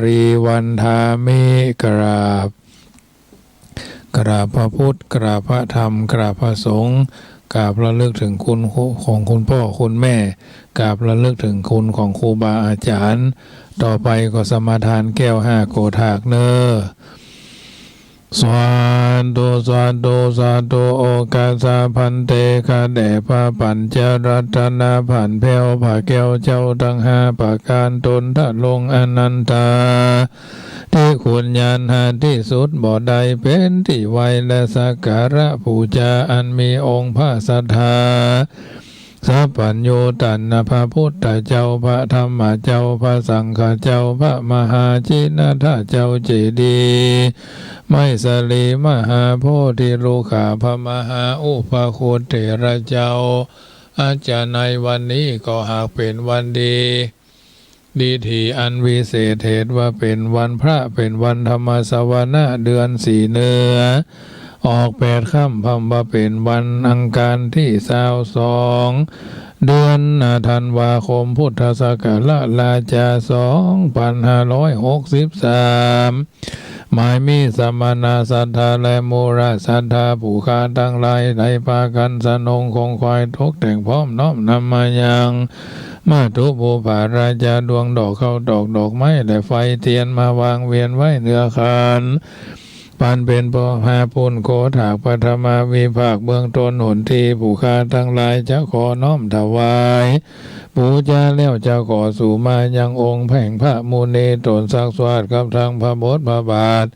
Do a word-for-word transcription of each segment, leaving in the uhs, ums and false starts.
รีวันทามิ กราบ กราบพระพุทธ กราบพระธรรม กราบพระสงฆ์ กราบระลึกถึงคุณของคุณพ่อคุณแม่ กราบระลึกถึงคุณของครูบาอาจารย์ ต่อไปก็สมาทานแก้วห้าโกฏฐากเน้อ สาธุ สาธุ สาธุ โอกัสสะภันเต ข้าแต่พระปัญจรัตนะ ผ่านแผ้วพระแก้วเจ้าตังห้าประก๋าน ต้นทรงอนันตา ตี้คุณหาตี้สุดบ่ได้ เป๋นตี้ไหว้และสักการะปู๋จา อันมีองค์พระสัตถา สัพพัญญูตานะ พระพุทธเจ้า พระธรรมเจ้า พระสังฆเจ้า พระมหาจินดาเจ้า เจดีย์ไม้สาลี มหาโพธิรุกขา พระมหาอุปคุตเถระเจ้า อาจจะในวันนี้ก็หากเป๋นวันดี ดีถีอันวิเศษ เหตุว่าเป๋นวันพระ เป๋นวันธรรมสวนะ เดือนสี่เนื้อ ออกแปดค่ำ พร่ำว่าเป๋นวันอังคารตี้ซาวสอง เดือนธันวาคม พุทธศักราชราชาสองปันห้าร้อยหกสิบสาม หมายมีสมณะศรัทธาและมูระศรัทธา ผู้ข้าตังหลาย ได้ปากั๋นสนงคงควาย ตกแต่งพร้อมน้อมนำมายัง มาตุปูปาราจา ดวงดอกข้าวตอก ดอกไม้และไฟเตียน มาวางเวียนไว้เหนือขัน ปันเป๋นพระปุณโกฏฐาก ปฐมวิภาคเบื้องต้นหนตี้ ผู้ข้าตังหลายจะขอน้อมถวาย ปู๋จาแล้วจะขอสุมายังองค์แห่งพระมุนี ต๋นสักสวาสกับทั้งพระบทพระบาท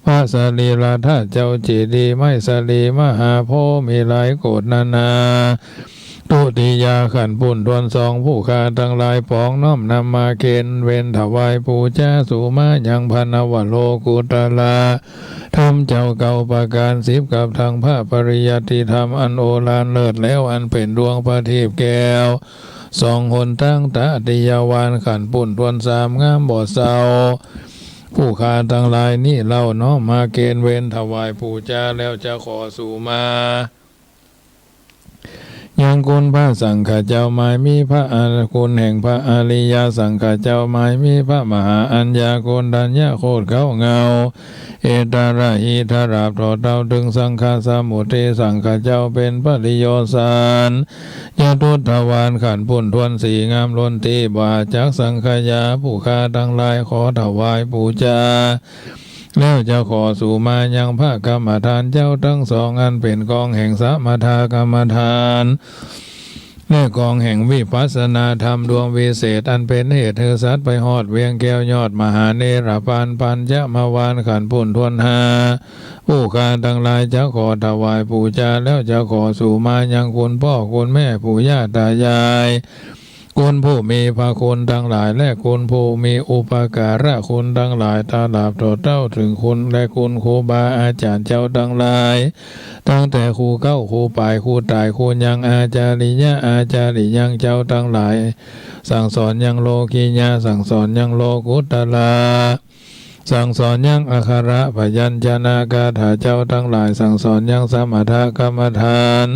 พระสรีระธาตุเจ้า เจดีย์ไม้สาลี มหาโพธิ์มีหลายโกฏนานา ทุติยาขันต์ปุณทวนสอง ผู้ข้าตังหลายปองน้อมนำมาเคนเวนถวายปู๋จาสุมายังพระนวโลกุตตระธรรมเจ้าเก้าประก๋าน สิบกับทั้งพระปริยัติธรรมอันโอฬารเลิศแล้ว อันเป๋นดวงประทีปแก้ว สองหนตางตติยวาล ขันต์ปุณทวนสาม งามบ่เศร้า ผู้ข้าตังหลายนี้เล่า น้อมมาเคนเวนถวายปู๋จาแล้วจะขอสุมา ยังคุณพระสังฆเจ้า หมายมีพระอร- คุณแห่งพระอริยสังฆเจ้า หมายมีพระมหาอัญญาโกณฑัญญโคตรเก๊าเงา เอตระหิ ตราบเถิดเต้าเถิงสังฆสมุติ สังฆเจ้าเป๋นปริโยศาร จตุทวาล ขันต์ปุณทวนสี่ งามล้นตี้ บ่าจักสังขยา ผู้ข้าตังหลายขอถวายปู๋จา แล้วจะขอสุมายังพระกรรมฐานเจ้าตังสอง อันเป๋นกองแห่งสมถกรรมฐาน และกองแห่งวิปัสสนาธรรมดวงวิเศษ อันเป๋นเหตุหื้อสัตว์ไปฮอดเวียงแก้วยอดมหาเนรปาน ปัญจมวาล ขันต์ปุณทวนห้า ผู้ข้าตังหลายจะขอถวายปู๋จา แล้วจะขอสุมายังคุณป้อคุณแม่ปู่ย่าตายาย คุณผู้มีพระคุณตังหลาย และคุณผู้มีอุปการะคุณตังหลาย ตราบเถิดเต้าเถิงคุณและคุณครูบาอาจ๋ารย์เจ้าตังหลาย ตั้งแต่ครูเก๊า ครูป๋าย ครูต๋าย ครูยัง อาจาริยะ อาจาริยัง เจ้าตังหลาย สั่งสอนยังโลกิยะ สั่งสอนยังโลกุตตระ สั่งสอนยังอักขระพยัญชนะคาถาเจ้าตังหลาย สั่งสอนยังสมถกรรมฐาน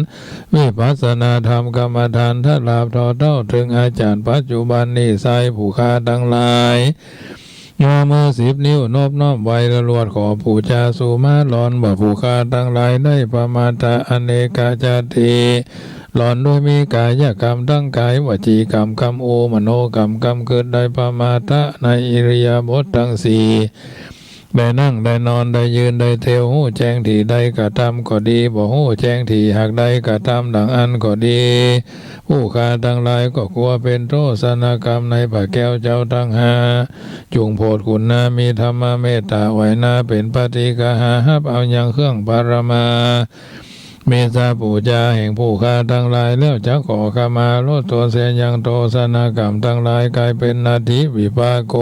วิปัสสนาธรรมกรรมฐาน ตราบเถิดเต้าเถิงอาจ๋ารย์ปัจจุบันนี้ไซร้ ผู้ข้าตังหลาย ยกมือสิบนิ้วนบน้อมไหว้ละลวดขอปู๋จาสุมาลอน ว่าผู้ข้าตังหลายได้ประมาทะอเนกจาติ ลอนด้วยมีกายกรรมตังกาย วจีกรรมกำอู้ มโนกรรมกำกึ๊ด ได้ประมาทะในอิริยาบถตังสี่ ได้นั่ง ได้นอน ได้ยืน ได้เตียว ฮู้แจ้งตี้ได้กระทำก็ดี บ่ฮู้แจ้งตี้หากได้กระทำดังอั้นก็ดี ผู้ข้าตังหลายก็กลัวเป๋นโทษนากรรมในพระแก้วเจ้าตังห้า จุ่งโผดขุนนา มีธรรมเมตต๋าไหวนา เป๋นปฏิกหาฮับเอายังเครื่องปรมา เมตตาปู๋จาแห่งผู้ข้าตังหลาย แล้วจะขอขมาลดโทษเสียยังโทษนากรรมตังหลาย ก๋ายเป๋นนัตถิวิปากโข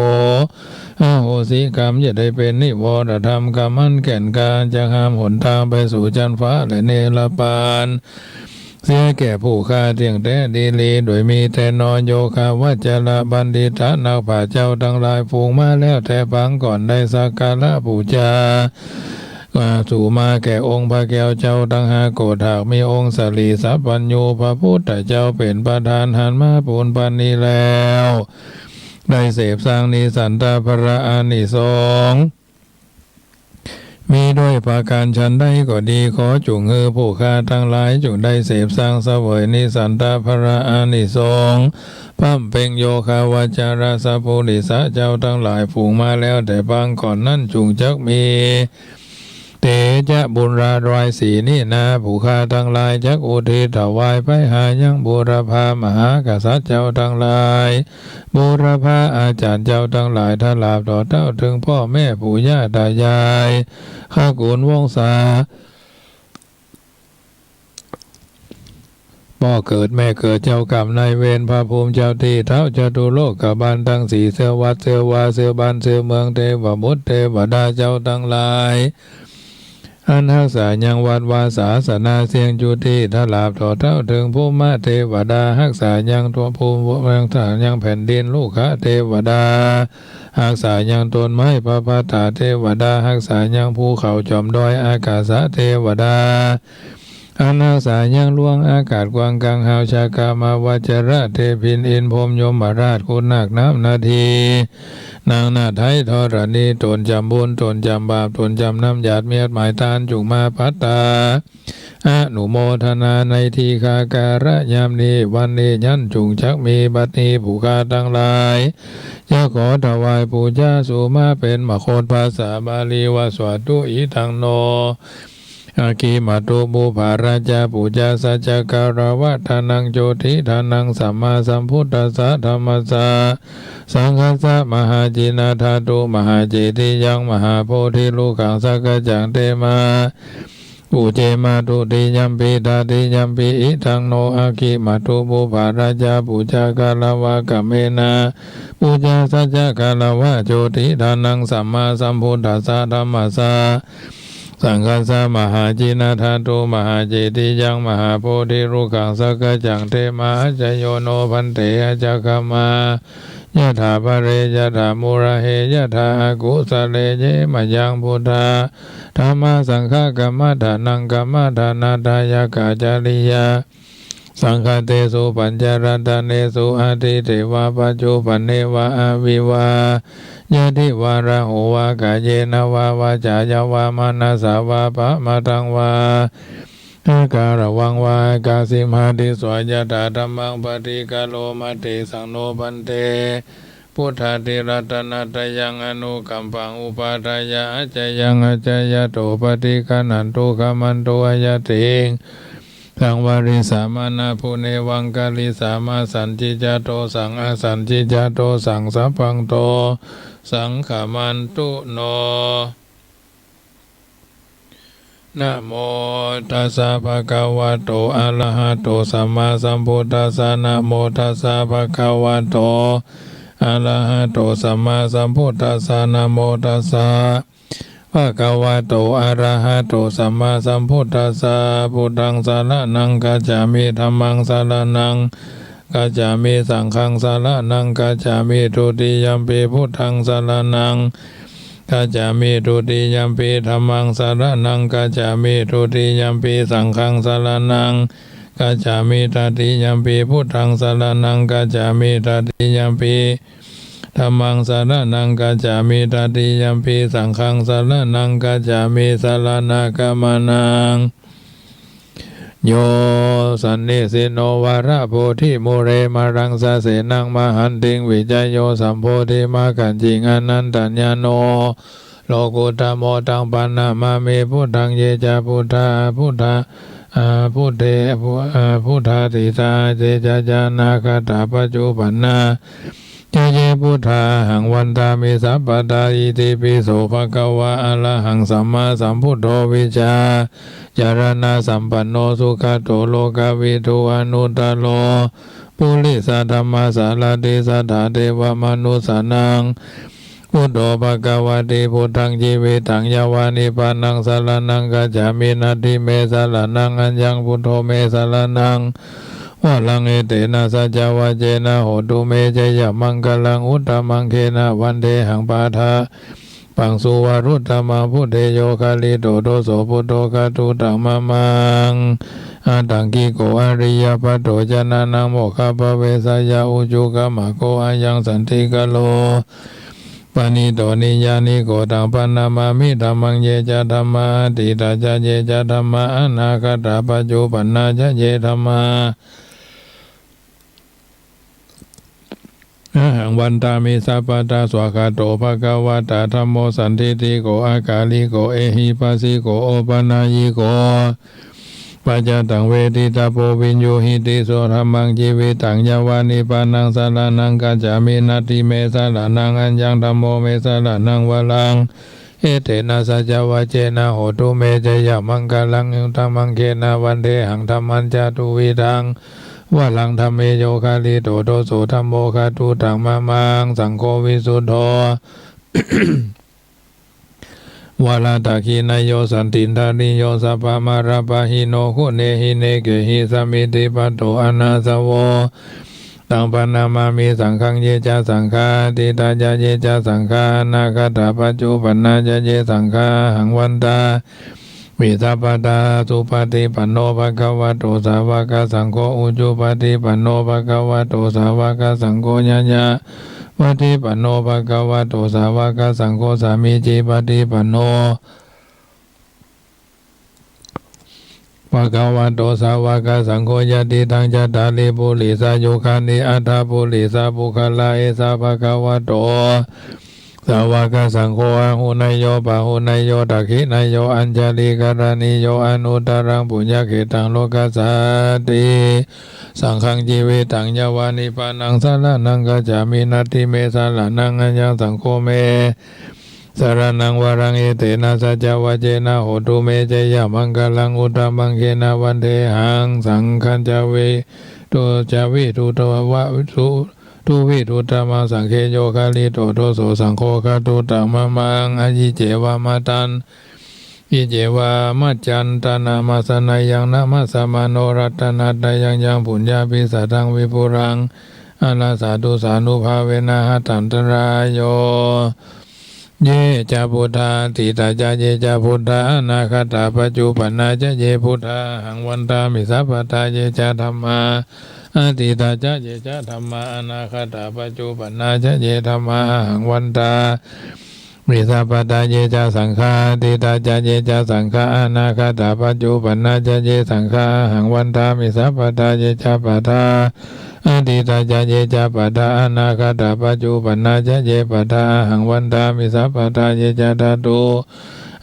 อโหสิกรรม จะได้เป๋นนิวรธรรม กรรมอันแก่นกล้า จะห้ามหนตางไปสู่จั๊นฟ้าและเนรปาน เสียแก่ผู้ข้าเตี้ยงแต๊ดีหลี โดยมีแต๊นอ โยคะวัจจระบัณฑิตะ นักปราชญ์เจ้าตังหลาย ฝูงมาแล้วแต่ปางก่อน ได้สักการะปู๋จา อ่า สุมาแก่องค์พระแก้วเจ้าตังห้าโกฏฐาก มีองค์สรีสัพพัญญูพระพุทธเจ้าเป๋นประธาน หันมาปูนปานนี้แล้ว ได้เสพสังนิสันตะผละอานิสงส์ มีด้วยประก๋านฉันใดก็ดี ขอจุ่งหื้อผู้ข้าตังหลายจุ่งได้เสพสังเสวยนิสันตะผละอานิสงส์ พร่ำเพ็งโยคะวัจจะราชปุริสะเจ้าตังหลาย ฝูงมาแล้วแต่ปางก่อนนั้นจุ่งจักมี เตจะบุญรายสี่นี้นา ผู้ข้าตังหลายจักอุทิศถวายไปหายังบูรพามหากษัตริย์เจ้าตังหลาย บูรพาอาจารย์เจ้าตังหลาย ตลอดต่อเต้าเถิงป้อแม่ปู่ย่าต๋ายาย คกุลวงศา ป้อเกิดแม่เกิด เจ้ากรรมนายเวร พระภูมิเจ้าตี้ ท้าวจตุโลกบาลตังสี่ เสื้อวัดเสื้อวา เสื้อบ้านเสื้อเมือง เตวบุตรเตวดาเจ้าตังหลาย อันฮักษายังวัดวาศาสนาเสี้ยงจุติ ตลอดต่อเต้าเถิงภูมิเทวดา ฮักษายังทั่วภูมิ ฮักษายังแผ่นดิน ลูกขเทวดา ฮักษายังต้นไม้ พระพัตตาเทวดา ฮักษายังภูเขาจอมดอย อากาสะเทวดา อันฮักษายังล่วงอากาศกว้างก๋างฮาว ชะกะมะวัจจระเทพิน อินทร์พรหมยมราช คุณนาคน้ำนาที นางนาฏไทยธรณี ต๋นจ๋ำบุญ ต๋นจ๋ำบาป ต๋นจ๋ำน้ำหยาดเมียดหมายตาน จุ่งมาปัตตา อนุโมทนาในทีฆาการะยามนี้ วันนี้ยั้นจุ่งจักมี บัดนี้ผู้ข้าตังหลาย จะขอถวายปู๋จาสูมา เป๋นมคตภาษาบาลีว่า สวาตุอิทังโน อะกิมาตุปุพพาราจาปู๋จาสัจจาคารวะทานัง โจติทานัง สัมมาสัมพุทธัสสะ ธัมมัสสะ สังฆัสสะ มหาจินะธาตุ มหาเจติยัง มหาโพธิรุกขัง สักขัจจัง เตมา ปูเจมา ทุติยัมปิ ตติยัมปิ อิทังโน อะกิมาตุปุพพาราจาปู๋จากาละวะกะเมนะ ปู๋จาสัจจาคารวะ โจติทานัง สัมมาสัมพุทธัสสะ ธัมมัสสะ สังฆัสสะ มหาจินะธาตุ มหาเจติยัง มหาโพธิรุกขัง สักขัจจัง เตมา อัจจโยโน ภันเต อัจจคมา ยะถาปะเร ยะถามูละเห ยะถาอากุสะเล เยมะยัง พุทธาธัมมา สังฆา กัมมะถานัง กัมมะถานาทายะกะ จาริยา สังฆะเตสุ ปัญจรัตเนสุ อะทิเตวะ ปัจจุปันเนวะ อะวิวา ยะทิวา ราหูวา กาเยนะวะ วาจายะวะ มะนะสสะวะ ปะมะทังวา อาการะวังวา อากาสิมหาทิสสะ ยะถาธัมมัง ปะฏิกะโรมะ เตสังโน ภันเต พุทธาทิรัตนะตะยัง อนุกัมปัง อุปาทายะ อัจจยัง อัจจยะโต ปะฏิกะหนันตุ ขะมันตุ อะยะติง สังวะริสสะ มะนะ ปุเนวังคะริสสะ มะสัญญิชฌาโตสัง อะสัญญิชฌาโตสัง สัพพังโตสัง ขะมันตุโน นะโมตัสสะ ภะคะวะโต อะระหะโต สัมมาสัมพุทธัสสะ นะโมตัสสะ ภะคะวะโต อะระหะโต สัมมาสัมพุทธัสสะ นะโมตัสสะ ภะคะวะโต อะระหะโต สัมมาสัมพุทธัสสะ พุทธังสะระณังคัจฉามิ ธัมมังสะระณังคัจฉามิ สังฆังสะระณังคัจฉามิ ทุติยัมปิพุทธังสะระณัง คัจฉามิ ทุติยัมปิธัมมังสะระณังคัจฉามิ ทุติยัมปิสังฆังสะระณังคัจฉามิ ตติยัมปิพุทธังสะระณังคัจฉามิ ตติยัมปิธัมมังสะระณังคัจฉามิ ตติยัมปิสังฆังสะระณังคัจฉามิ สะระณะกะมะนัง โย สันนิสินโน วะระโพธิมูเล มะรังสะเสนัง มะหันติง วิจโย สัมโพธิมัคคัญญิง อนันตญาโณ โลกุตตะโม ตัง ปะนะมามิ พุทธัง เย จะ พุทธา พุทธา อา พุทเท อา พุ อา พุทธาติตา เย จะ จะ อนาคตา ปัจจุปันนา เย เย พุทธา อะหัง วันทามิ สัพพะทา อิติปิโส ภะคะวะ อะระหัง สัมมาสัมพุทโธ วิชา จารณะสัมปันโน สุขะโต โลกะวิทู อนุตตะโร ปุริสะธัมมะสารถิ สัทธา เทวะมะนุสสานัง พุทโธ ภะคะวะติ พุทธัง จีวิตัง ยะวะ นิพพานัง สะระณัง คัจฉามิ นัตถิ เม สะระณัง อัญญัง พุทโธ เม สะระณัง วะรัง เอเตนะ สัจจะวะเจนะ โหตุ เม จะยะมังคะลัง อุตตะมัง เคนะ วันเทหัง ปาทะ ปัง สุวะรุตตะมัง พุทเท โยคะลิโต โต โส พุทโธ คะตุตัง มะมัง aṭṭhaṅgiko ariyapatho janānaṃ mokkhappavesāya ujū kamaggo ayaṃ santikaro paṇīto niyyāniko taṃ paṇamāmi dhammaṃ. Ye ca dhammā atītā ca ye ca dhammā anāgatā paccuppanna ca ye dhammā ahaṃ vandāmi sabbadā. Svākkhāto bhagavatā dhammo sandiṭṭhiko akāliko ehipassiko opanayiko paccattaṃ veditabbo viññūhīti. So dhammaṃ jīvitaṃ yāva nibbānaṃ saraṇaṃ gacchāmi. Natthi me saraṇaṃ aññaṃ dhammo me saraṇaṃ varaṃ etena saccavajjena hotu me jayamaṅgalaṃ. Uttamaṅgena vandehaṃ dhammañca duvidhaṃ varaṃ dhamme yo khalito doso dhammo khattuttaṃ mamaṃ saṅgho visuddho varadakkhiṇeyyo santindriyo sabbamalappahīno guṇehi nekehi samiddhipatto anāsavo taṃ paṇamāmi saṅghaṃ. Ye ca saṅghā atītā ca ye ca saṅghā anāgatā paccuppannā ca ye saṅghā ahaṃ vandāmi sabbadā. Supaṭipanno bhagavato sāvakasaṅgho ujupaṭipanno bhagavato sāvakasaṅgho ñāyapaṭipanno bhagavato sāvakasaṅgho sāmīcipaṭipanno bhagavato sāvakasaṅgho yadidaṃ cattāri purisayugāni aṭṭha purisapuggalā esa bhagavato sāvakasaṅgho āhuneyyo pāhuneyyo dakkhiṇeyyo añjalikaraṇīyo anuttaraṃ puññakkhettaṃ lokassāti. Saṅghaṃ jīvitaṃ yāva nibbānaṃ saraṇaṃ gacchāmi. Natthi me saraṇaṃ aññaṃ saṅgho me saraṇaṃ varaṃ etena saccavajjena hotu me jayamaṅgalaṃ. Uttamaṅgena vandehaṃ saṅghañca viduttava- du- duvidhuttamaṃ saṅghe yo khalito doso saṅgho khattuttaṃ mamaṃ. Ayicceva matan- yicceva maccantanamassaneyyaṃ namassamāno ratanattayaṃ yaṃ puññābhisaraṃ vipulaṃ alasatusānubhāvena hatantarāyo. Ye ca buddhā atītā ca ye ca buddhā anāgatā paccuppannā ca ye buddhā ahaṃ vandāmi sabbadā. Ye ca dhammā atītā ca ye ca dhammā anāgatā paccuppannā ca ye dhammā ahaṃ vandāmi sabbadā. Ye ca saṅghā atītā ca ye ca saṅghā anāgatā paccuppannā ca ye saṅghā ahaṃ vandāmi sabbadā. Ye ca padā atītā ca ye ca padā anāgatā paccuppannā ca ye padā ahaṃ vandāmi sabbadā. Ye ca dhātu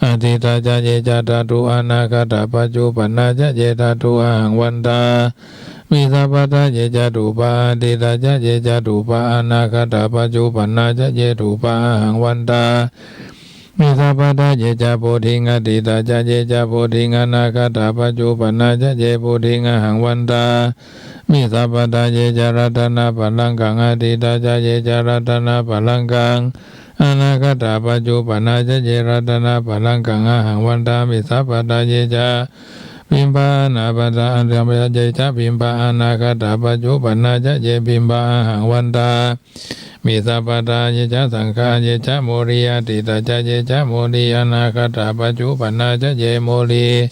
atītā ca ye ca dhātu anāgatā paccuppannā ca ye dhātu ahaṃ vandāmi sabbadā. Ye ca rūpā atītā ca ye ca rūpā anāgatā paccuppannā ca ye rūpā ahaṃ vandāmi sabbadā. Ye ca bodhiṃ atītā ca ye ca bodhiṃ anāgatā paccuppannā ca ye bodhiṃ ahaṃ vandāmi sabbadā. Ye ca ratanapallaṅkaṃ atītā ca ye ca ratanapallaṅkaṃ anāgatā paccuppannā ca ye ratanapallaṅkaṃ ahaṃ vandāmi sabbadā. Ye ca bimbā anāgatā ye ca bimbā anāgatā paccuppannā ca ye bimbā ahaṃ vandāmi sabbadā. Ye ca saṅghā ye ca mūlī atītā ca ye ca mūlī anāgatā paccuppannā ca ye mūlī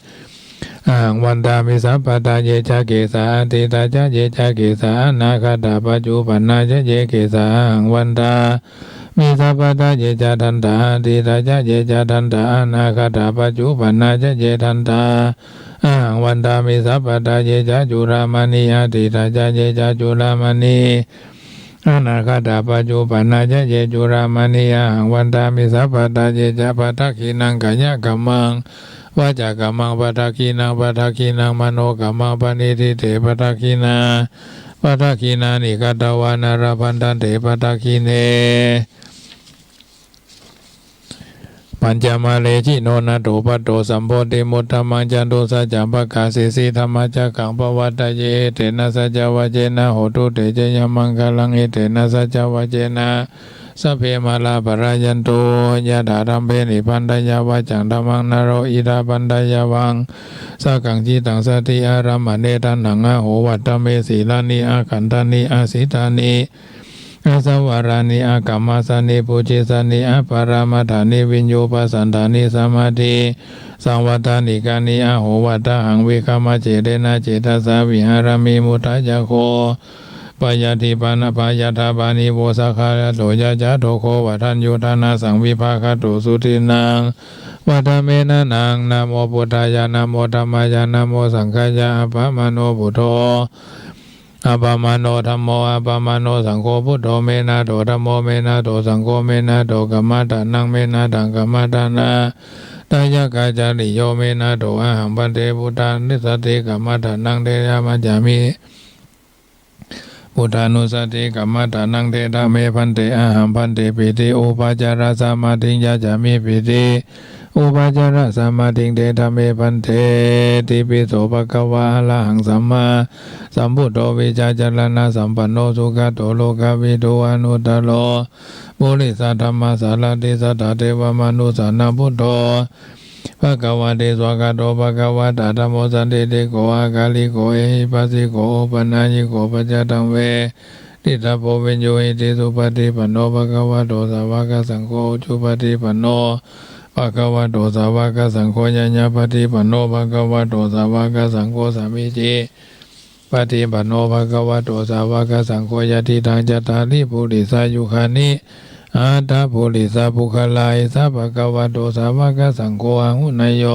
ahaṃ vandāmi sabbadā. Ye ca kesā atītā ca ye ca kesā anāgatā paccuppannā ca ye kesā ahaṃ vandāmi sabbadā. Ye ca dantā atītā ca ye ca dantā anāgatā paccuppannā ca ye dantā ahaṃ vandāmi sabbadā. Ye ca cūlamaṇī atītā ca ye ca cūlamaṇī anāgatā paccuppannā ca ye cūlamaṇī ahaṃ vandāmi sabbadā. Ye ca padakkhiṇaṃ kāyakammaṃ vācākammaṃ padakkhiṇaṃ padakkhiṇaṃ manokammaṃ paṇidhī te padakkhiṇā. Padakkhiṇāni katvāna labhantatthe padakkhiṇe. Pañcamāreci no natto patto sambodhimuttamaṃ catūsaccaṃ pakāsesi dhammacakkaṃ pavattaye etena saccavajjena hotu te jayamaṅgalaṃ. Etena saccavajjena sabbe mārā palayantu. Yathā dhampe nibbindayāva caṃ dhammaṃ naro idha bandhāya vaṃ sakaṃ cittaṃ satiṃ ārammaṇe taṇhaṃ āho vaṭṭhame sīlāni akhandhāni asītāni อาสะวะรายะ อากัมมัสสะยะ ปูจิสสะยะ อปะรามาสสะยะ วิญญูปะสันถะยะ สมาธิสังวัตถะยะ นิกะยะ อะโหวะทะหัง วิคัมมะเจเตนะ เจตสา วิหะระมิ มุทายะโข ปะยาธิปะนะ ปะยาธาปะนิโว สะขะยะโต ยะจะโทโข วะทัญญู ทะนะสัง วิภะคะโต สุทินนัง วะทะเมนะนัง นะโมพุทธายะ นะโมธัมมายะ นะโมสังฆายะ อะปะมาโณ พุทโธ อะปะมาโณ ธัมโม อะปะมาโณ สังโฆ พุทโธ เมนะโต ธัมโม เมนะโต สังโฆ เมนะโต กัมมัฏฐานัง เมนะถัง กัมมัฏฐานะ ทายะกา จาริโย เมนะโต อะหัง ภันเต พุทธัง ติสสะติ กัมมัฏฐานัง เทถะ ยัจฉามิ พุทธานุสสะติ กัมมัฏฐานัง เทถะ เม ภันเต อะหัง ภันเต ปิติ อุปาจาระสมาธิ ยัจฉามิ ปิติ อุปาจาระสมาธิ เทถะ เม ภันเต ติปิโส ภะคะวา อะระหัง สัมมาสัมพุทโธ วิชชาจารณะสัมปันโน สุขะโต โลกะวิทู อนุตตะโร ปุริสะธัมมะสาระธิ สัตถะเทวะมนุสสานัง พุทโธ ภะคะวะติ สวากขาโต ภะคะวะตะ ธัมโม สันทิฏฐิโก อะกาลิโก เอหิปัสสิโก โอปะนายะโก ปัจจัตตัง เวทิตาโพ วิญญูหิติ สุปะฏิปันโน ภะคะวะโต สาวะกะสังโฆ อุจุปะฏิปันโน ภะคะวะโต สาวะกะสังโฆ ญาณะปะฏิปันโน ภะคะวะโต สาวะกะสังโฆ สามีจิปะฏิปันโน ภะคะวะโต สาวะกะสังโฆ ยะทิฏฐัง จัตตาริ ปุริสายุคานิ อัตถะ ปุริสะปุคคะลา เอสะ ภะคะวะโต สาวะกะสังโฆ อาหุเนยโย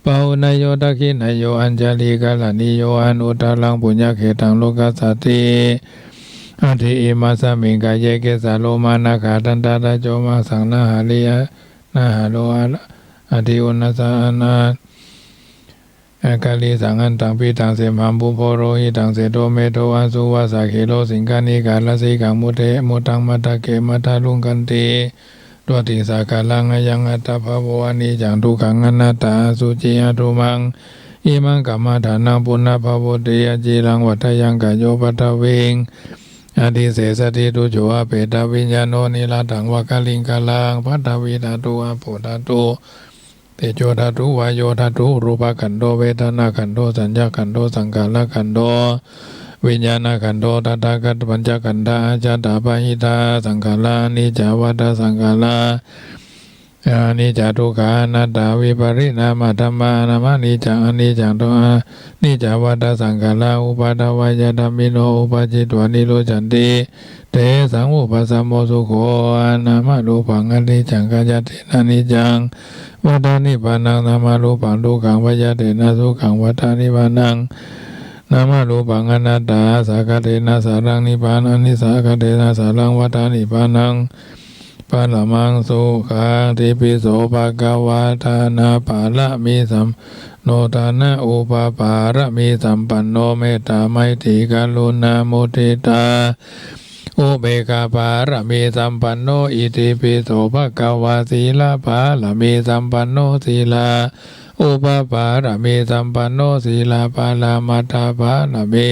ปะหุเนยโย ดักขิเนยโย อัญชะลีกะระณีโย อนุตตะรัง ปุญญะเขตตัง โลกัสสาติ อัตถิ อิมัสสะมิง กาเย เกสา โลมา นะขา ทันตา ตะโจ มา สัง นะหาริ นะหาโร อะ อัตถิ อุณะสะ อะนะ อะกาลิสัง อันตัง ปิตัง เสมหัง ปุพโพ โรหิตัง เสโท เมโท อะสุวาสะ เขโร สิงคะณิกา ละสสิกัง มุเท มุทัง มัทธะเก มัทธะลุงคันติ ตวะติสาคารัง อะยังอัตตะภาโว อะนิจจัง ทุกขัง อนัตตา อสุจิ อะธุมัง อิมัง กัมมัฏฐานัง ปุณะภะโวติ อจีรัง วัฏฏะยัง กาโย ปัทวิง อะติเสสะติ ทุจโฉ อะเปตะวิญญาโณ นิรัตถัง วะกะลิงกะลัง ปัทวิธาตุ อะโปธาตุ เตโจธาตุ วาโยธาตุ รูปะขันโธ เวทนาขันโธ สัญญาขันโธ สังขารขันโธ วิญญาณขันโธ ตถาคตะ ปัญจขันธา อะจาตา บะหิธา สังขารา อะนิจจา วัฏฏะสังขารา อะนิจจา ทุกขา อนัตตา วิปะริณามะธัมมา อะนิจจัง อะนิจจัง อะนิจจา วัฏฏะสังขารา อุปาทวายะธัมมิโน อุปปะจิตวา นิรุจจันติ เตสัง อุปะสัมโม สุโข อะ นามะรูปัง อะนิจจัง ขะยะเตนะ นิจจัง วัฏฏะ นิพพานัง นามะรูปัง ทุกขัง ขะยะเตนะ สุขัง วัฏฏะ นิพพานัง นามะรูปัง อนัตตา สะกะเตนะ สารัง นิพพานัง นิสสะกะเตนะ สารัง วัฏฏะ นิพพานัง ปะระมัง สุขัง ติปิโส ภะคะวา ทานะปะระมีสัมปันโน ทานะอุปปะระมีสัมปันโน เมตตา ไมตรี กรุณา มุทิตา อุเบกขาปะระมีสัมปันโน อิติปิโส ภะคะวา สีละปะระมีสัมปันโน สีละอุปปะระมีสัมปันโน สีละปะระมัตถปะระมี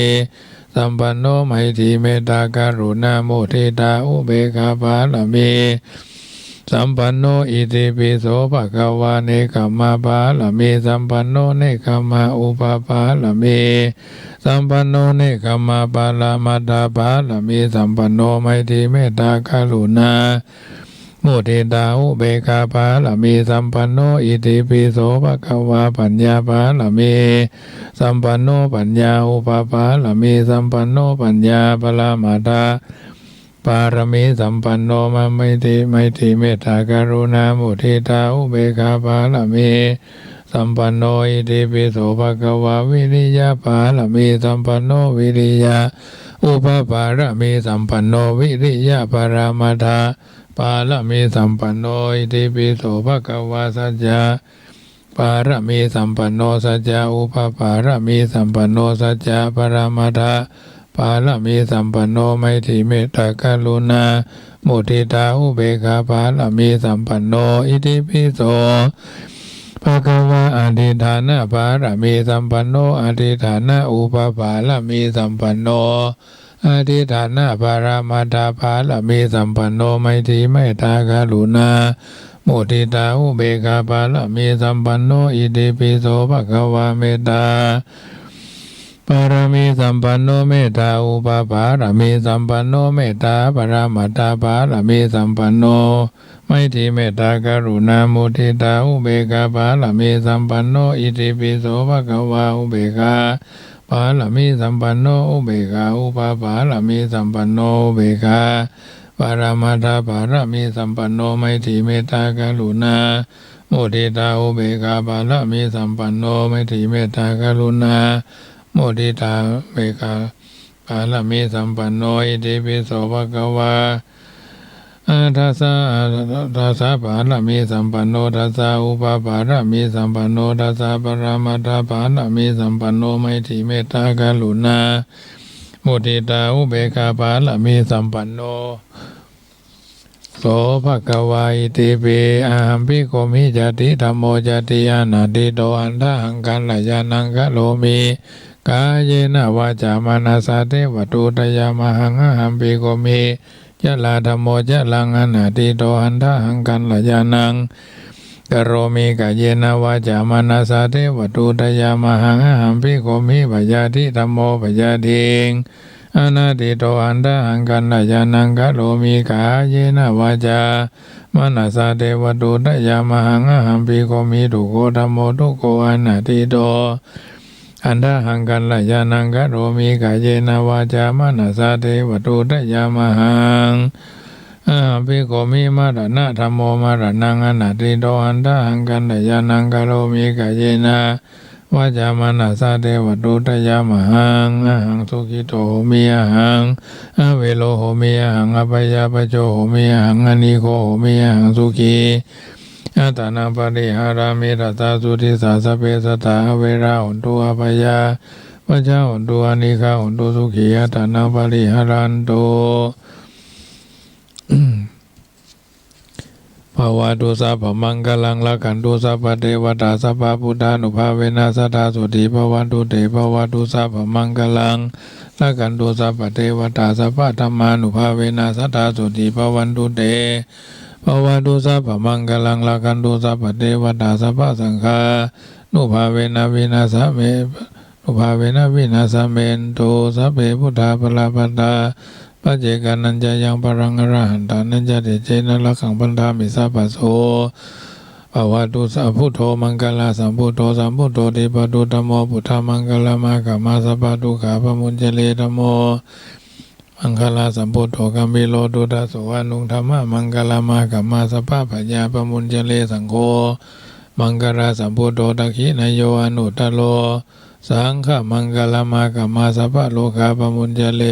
สัมปันโน ไมตรี เมตตา กรุณา มุทิตา อุเบกขาปะระมีสัมปันโน อิติปิโส ภะคะวา เนกขัมมะปะระมีสัมปันโน เนกขัมมาอุปปะระมีสัมปันโน เนกขัมมาปะระมัตถปะระมีสัมปันโน ไมตรี เมตตา กรุณา มุทิตา อุเบกขาปะระมีสัมปันโน อิติปิโส ภะคะวา ปัญญาปะระมีสัมปันโน ปัญญาอุปปะระมีสัมปันโน ปัญญาปะระมัตถ ปะระมีสัมปันโน ไมตรี ไมตรี เมตตา กรุณา มุทิตา อุเบกขาปะระมีสัมปันโน อิติปิโส ภะคะวา วิริยะปะระมีสัมปันโน วิริยะอุปปะระมีสัมปันโน วิริยะปะระมัตถปะระมีสัมปันโน อิติปิโส ภะคะวา สัจจะ ปะระมีสัมปันโน สัจจะอุปปะระมีสัมปันโน สัจจะปะระมัตถปะระมีสัมปันโน ไมตรี เมตตา กรุณา มุทิตา อุเบกขาปะระมีสัมปันโน อิติปิโส ภะคะวา อธิฏฐานะปะระมีสัมปันโน อธิฏฐานะอุปปะระมีสัมปันโน อธิฏฐานะปะระมัตถปะระมีสัมปันโน ไมตรี เมตตา กรุณา มุทิตา อุเบกขาปะระมีสัมปันโน อิติปิโส ภะคะวา เมตตา ปารมีสัมปันโน เมตตาอุปปารมีสัมปันโน เมตตาปรมัตถปารมีสัมปันโน ไมตรีเมตตากรุณามุทิตาอุเบกขาปารมีสัมปันโน อิติปิโสภะคะวา อุเบกขาปารมีสัมปันโน อุเบกขาอุปปารมีสัมปันโน อุเบกขาปรมัตถปารมีสัมปันโน ไมตรีเมตตากรุณา มุทิตาอุเบกขาปารมีสัมปันโน ไมตรีเมตตากรุณา มุทิตาอุเบกขาปารมีสัมปันโน อิติปิโสภะคะวา อัฏฐสสะ อัฏฐสสะปารมีสัมปันโน อัฏฐสสะอุปปารมีสัมปันโน อัฏฐสสะปรมัตถปารมีสัมปันโน ไมตรีเมตตากรุณา มุทิตาอุเบกขาปารมีสัมปันโน โสภะคะวา อิติปิ อะหัมภิกขุ มิจจาติธัมโม จจาติ อนัตถิโต อัฏฐะหัง กัลยาณัง กะโรมิ กาเยนะ วาจา มะนะสา เต วะ ทุตะยะมะหัง อะหัมภิกขุ มิจฉาธัมโม จฉารัง อนัตถิโต อัฏฐะหัง กัลยาณัง กะโรมิ กาเยนะ วาจา มะนะสา เต วะ ทุตะยะมะหัง อะหัมภิกขุ มิจฉาทิธัมโม มิจฉาทิ อนัตถิโต อัฏฐะหัง กัลยาณัง กะโรมิ กาเยนะ วาจา มะนะสา เต วะ ทุตะยะมะหัง อะหัมภิกขุ มิจฉาทุกโข ธัมโม ทุกโข อนัตถิโต อัฏฐะหัง กัลยาณัง กะโรมิ กาเยนะ วาจา มะนะสา เต วะ ทุตะยะมะหัง อะหัมภิกขุ มิจฉามาระณะธัมโม มาระณัง อนัตถิโต อัฏฐะหัง กัลยาณัง กะโรมิ กาเยนะ วาจา มะนะสา เต วะ ทุตะยะมะหัง อะหัง สุขิโต โหมิ อะหัง อะเวโร โหมิ อะหัง อะพยาปะโจ โหมิ อะหัง อะนีโก โหมิ อะหัง สุขี อัตตานัง ปะริหารามิ ทัสสา สุทิสสา สัพเพ สัตตา อะเวรา โหนตุ อะพยาปะจา โหนตุ อะนีกา โหนตุ สุขี อัตตานัง ปะริหารันตุ ภะวะตุ สัพพะมังคะลัง รักขันตุ สัพพะเตวะตา สัพพะพุทธานุภาเวนะ สะทา โสตถี ภะวันตุ เต ภะวะตุ สัพพะมังคะลัง รักขันตุ สัพพะเตวะตา สัพพะธัมมานุภาเวนะ สะทา โสตถี ภะวันตุ เต ภะวะตุ สัพพะมังคะลัง รักขันตุ สัพพะเตวะตา สัพพะสังฆานุภาเวนะ วินาสะเม นุภาเวนะ วินาสะเมนตุ สัพเพ พุทธา ภะระปะตา ปัจเจกานัญจะยัง ปะรัง อะระหันตานัญจะ เตเจนะ รักขัง บันทามิ สัพพะโส ภะวะตุ สัพพุทโธ มังคะลาสัมพุทโธ สัมพุทโธ ทีปะตุ ธัมโม พุทธะมังคะละมะกะมะ สัพพะทุกขา ปะมุญจะเร ธัมโม มังคะลาสัมพุทโธ กัมภีโร ทุตโส อะนุง ธัมมะมังคะละมะกะมะ สัพพะพะยา ปะมุญจะเร สังโฆ มังคะลาสัมพุทโธ ทักขิณะโย อะนุตตะโร สังฆะมังคะละมะกะมะ สัพพะโรคา ปะมุญจะเร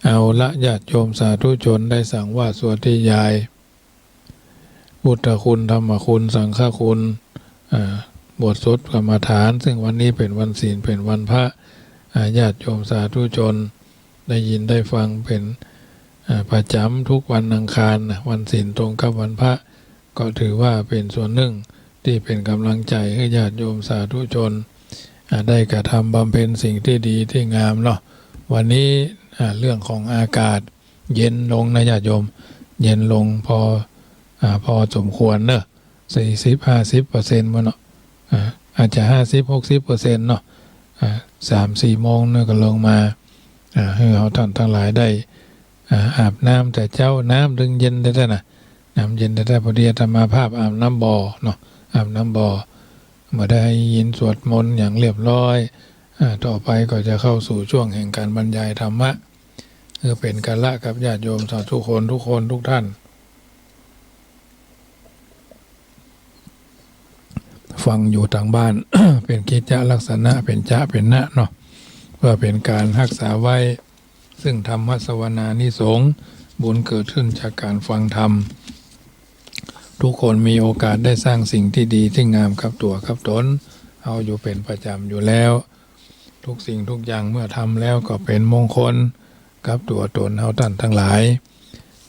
เอาละ ญาติโยมสาธุชน ได้สังวาสสวดนิยาย พุทธคุณ ธรรมคุณ สังฆคุณ อ่า บทสวดกรรมฐาน ซึ่งวันนี้เป๋นวันศีล เป๋นวันพระ อ่า ญาติโยมสาธุชน ได้ยินได้ฟังเป๋น อ่า ประจ๋ำทุกวันอังคารนะ วันศีลตรงกับวันพระ ก็ถือว่าเป๋นส่วนนึ่งตี้เป๋นก๋ำลังใจ๋หื้อญาติโยมสาธุชน อ่า ได้กระทำบำเพ็ญสิ่งตี้ดีตี้งามเนาะ วันนี้ อ่า เรื่องของอากาศ เย็นลงนะญาติโยม เย็นลงพอ อ่า พอสมควรเนอะ สี่สิบ ห้าสิบเปอร์เซ็นต์ บ่เนาะ อ่า อาจจะ ห้าสิบ หกสิบเปอร์เซ็นต์ เนาะ อ่า สามสี่โมงเนาะก็ลงมา อ่า หื้อเฮาต้านตังหลายได้ อ่า อาบน้ำแต่เจ๊า น้ำตึงเย็นแต๊ๆ นะ น้ำเย็นแต๊ๆ พอดีอาตมาภาพอาบน้ำบ่อเนาะ อาบน้ำบ่อ เมื่อได้ยินสวดมนต์อย่างเรียบร้อย อ่า ต่อไปก็จะเข้าสู่ช่วงแห่งการบรรยายธรรมะ เพื่อเป๋นกาละกับญาติโยมสาธุชนทุกคนทุกท่าน ฟังอยู่ตางบ้าน เป๋นกิจจะลักษณะ เป๋นจะเป๋นนะเนาะ เพื่อเป๋นก๋านฮักษาไว้ ซึ่งธรรมสวนานิสงส์ บุญเกิดขึ้นจากก๋านฟังธรรม ทุกคนมีโอกาสได้สร้างสิ่งตี้ดีตี้งามกับตั๋วกับต๋น เอาอยู่เป๋นประจ๋ำอยู่แล้ว ทุกสิ่งทุกอย่างเมื่อทำแล้วก็เป๋นมงคลกับตั๋วต๋นเฮาต้านตังหลาย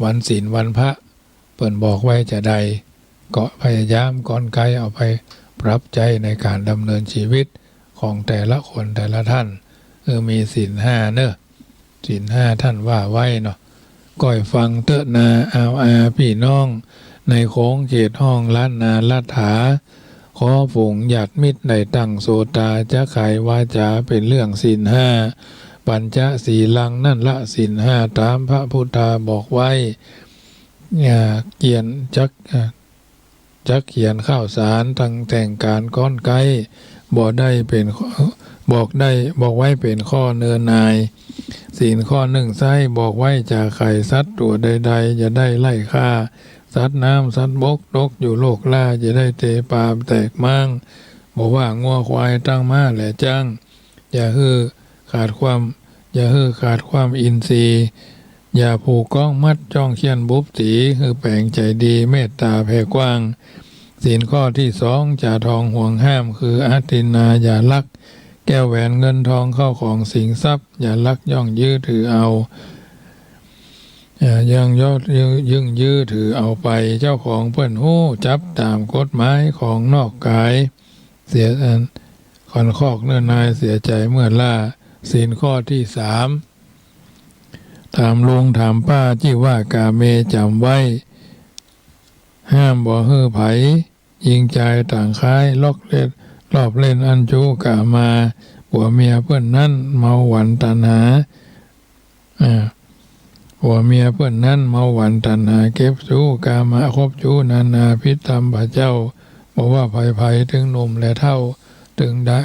วันศีลวันพระ เปิ้นบอกไว้จาใด ก็พยายามกลไกเอาไปปรับใจ๊ในก๋านดำเนินชีวิตของแต่ละคนแต่ละท่าน เออ มีศีลห้าเนอะ ศีลห้าท่านว่าไว้เนาะ ก้อยฟังเต๊อะนาอาวอาปี้น้อง ในขงเขตห้องล้านนารัฐา ขอฝูงญาติมิตรได้ตั้งโสตา จักไขวาจาเป๋นเรื่องศีลห้า ปัญจศีลัง นั้นละศีลห้าต๋ามพระพุทธาบอกไว้ อ่า เขียนจัก อ่า จักเขียนข่าวสารตังแต่งก๋านก้อนใก๊ บ่ได้เป๋น บอกได้ บอกไว้เป๋นข้อเนินนาย ศีลข้อนึ่งไซ้บอกไว้ จะไขสัตว์ตั๋วใดๆ จะได้ไล่ฆ่า สัตว์น้ำสัตว์บกตกอยู่โลกล้า จะได้เตะป๋าแตกม้าง บ่ว่างัวควายตั้งม้าและจ๊าง อย่าหื้อขาดความ อย่าหื้อขาดความอินทรีย์ อย่าผูกก๊องมัดจ้องเฆี่ยนบุบตี๋ หื้อแป๋งใจ๋ดีเมตต๋าแผ่กว้าง ศีลข้อตี้สอง จะทองห่วงห้าม คืออทินนา อย่าลัก แก้วแหวนเงินทองเข้าของสิงทรัพย์ อย่าลักย่องยื้อถือเอา เอ่อ ยังยอดยื้อ ยึ่งยื้อถือเอาไป เจ้าของเปิ้นฮู้จับต๋ามกฎหมายของนอกก๋าย เสีย อัน ขันคอกเนินนายเสียใจ๋เมื่อล้า ศีลข้อตี้สาม ถามลุงถามป้า จิวากาเมจ๋ำไว้ ห้ามบ่หื้อใผ ญิงจายต่างค้าย ลอกเล่น ลอบเล่นอั้นจู้กามา ผัวเมียเปิ้นนั้นเมาหวันตัณหา อ่า ผัวเมียเปิ้นนั้นเมาหวันตัณหา เก็บจู้กามา คบจู้นานา ผิดธรรมพระเจ้า บ่ว่าใผๆ เถิงหนุ่มและเฒ่า เถิงได้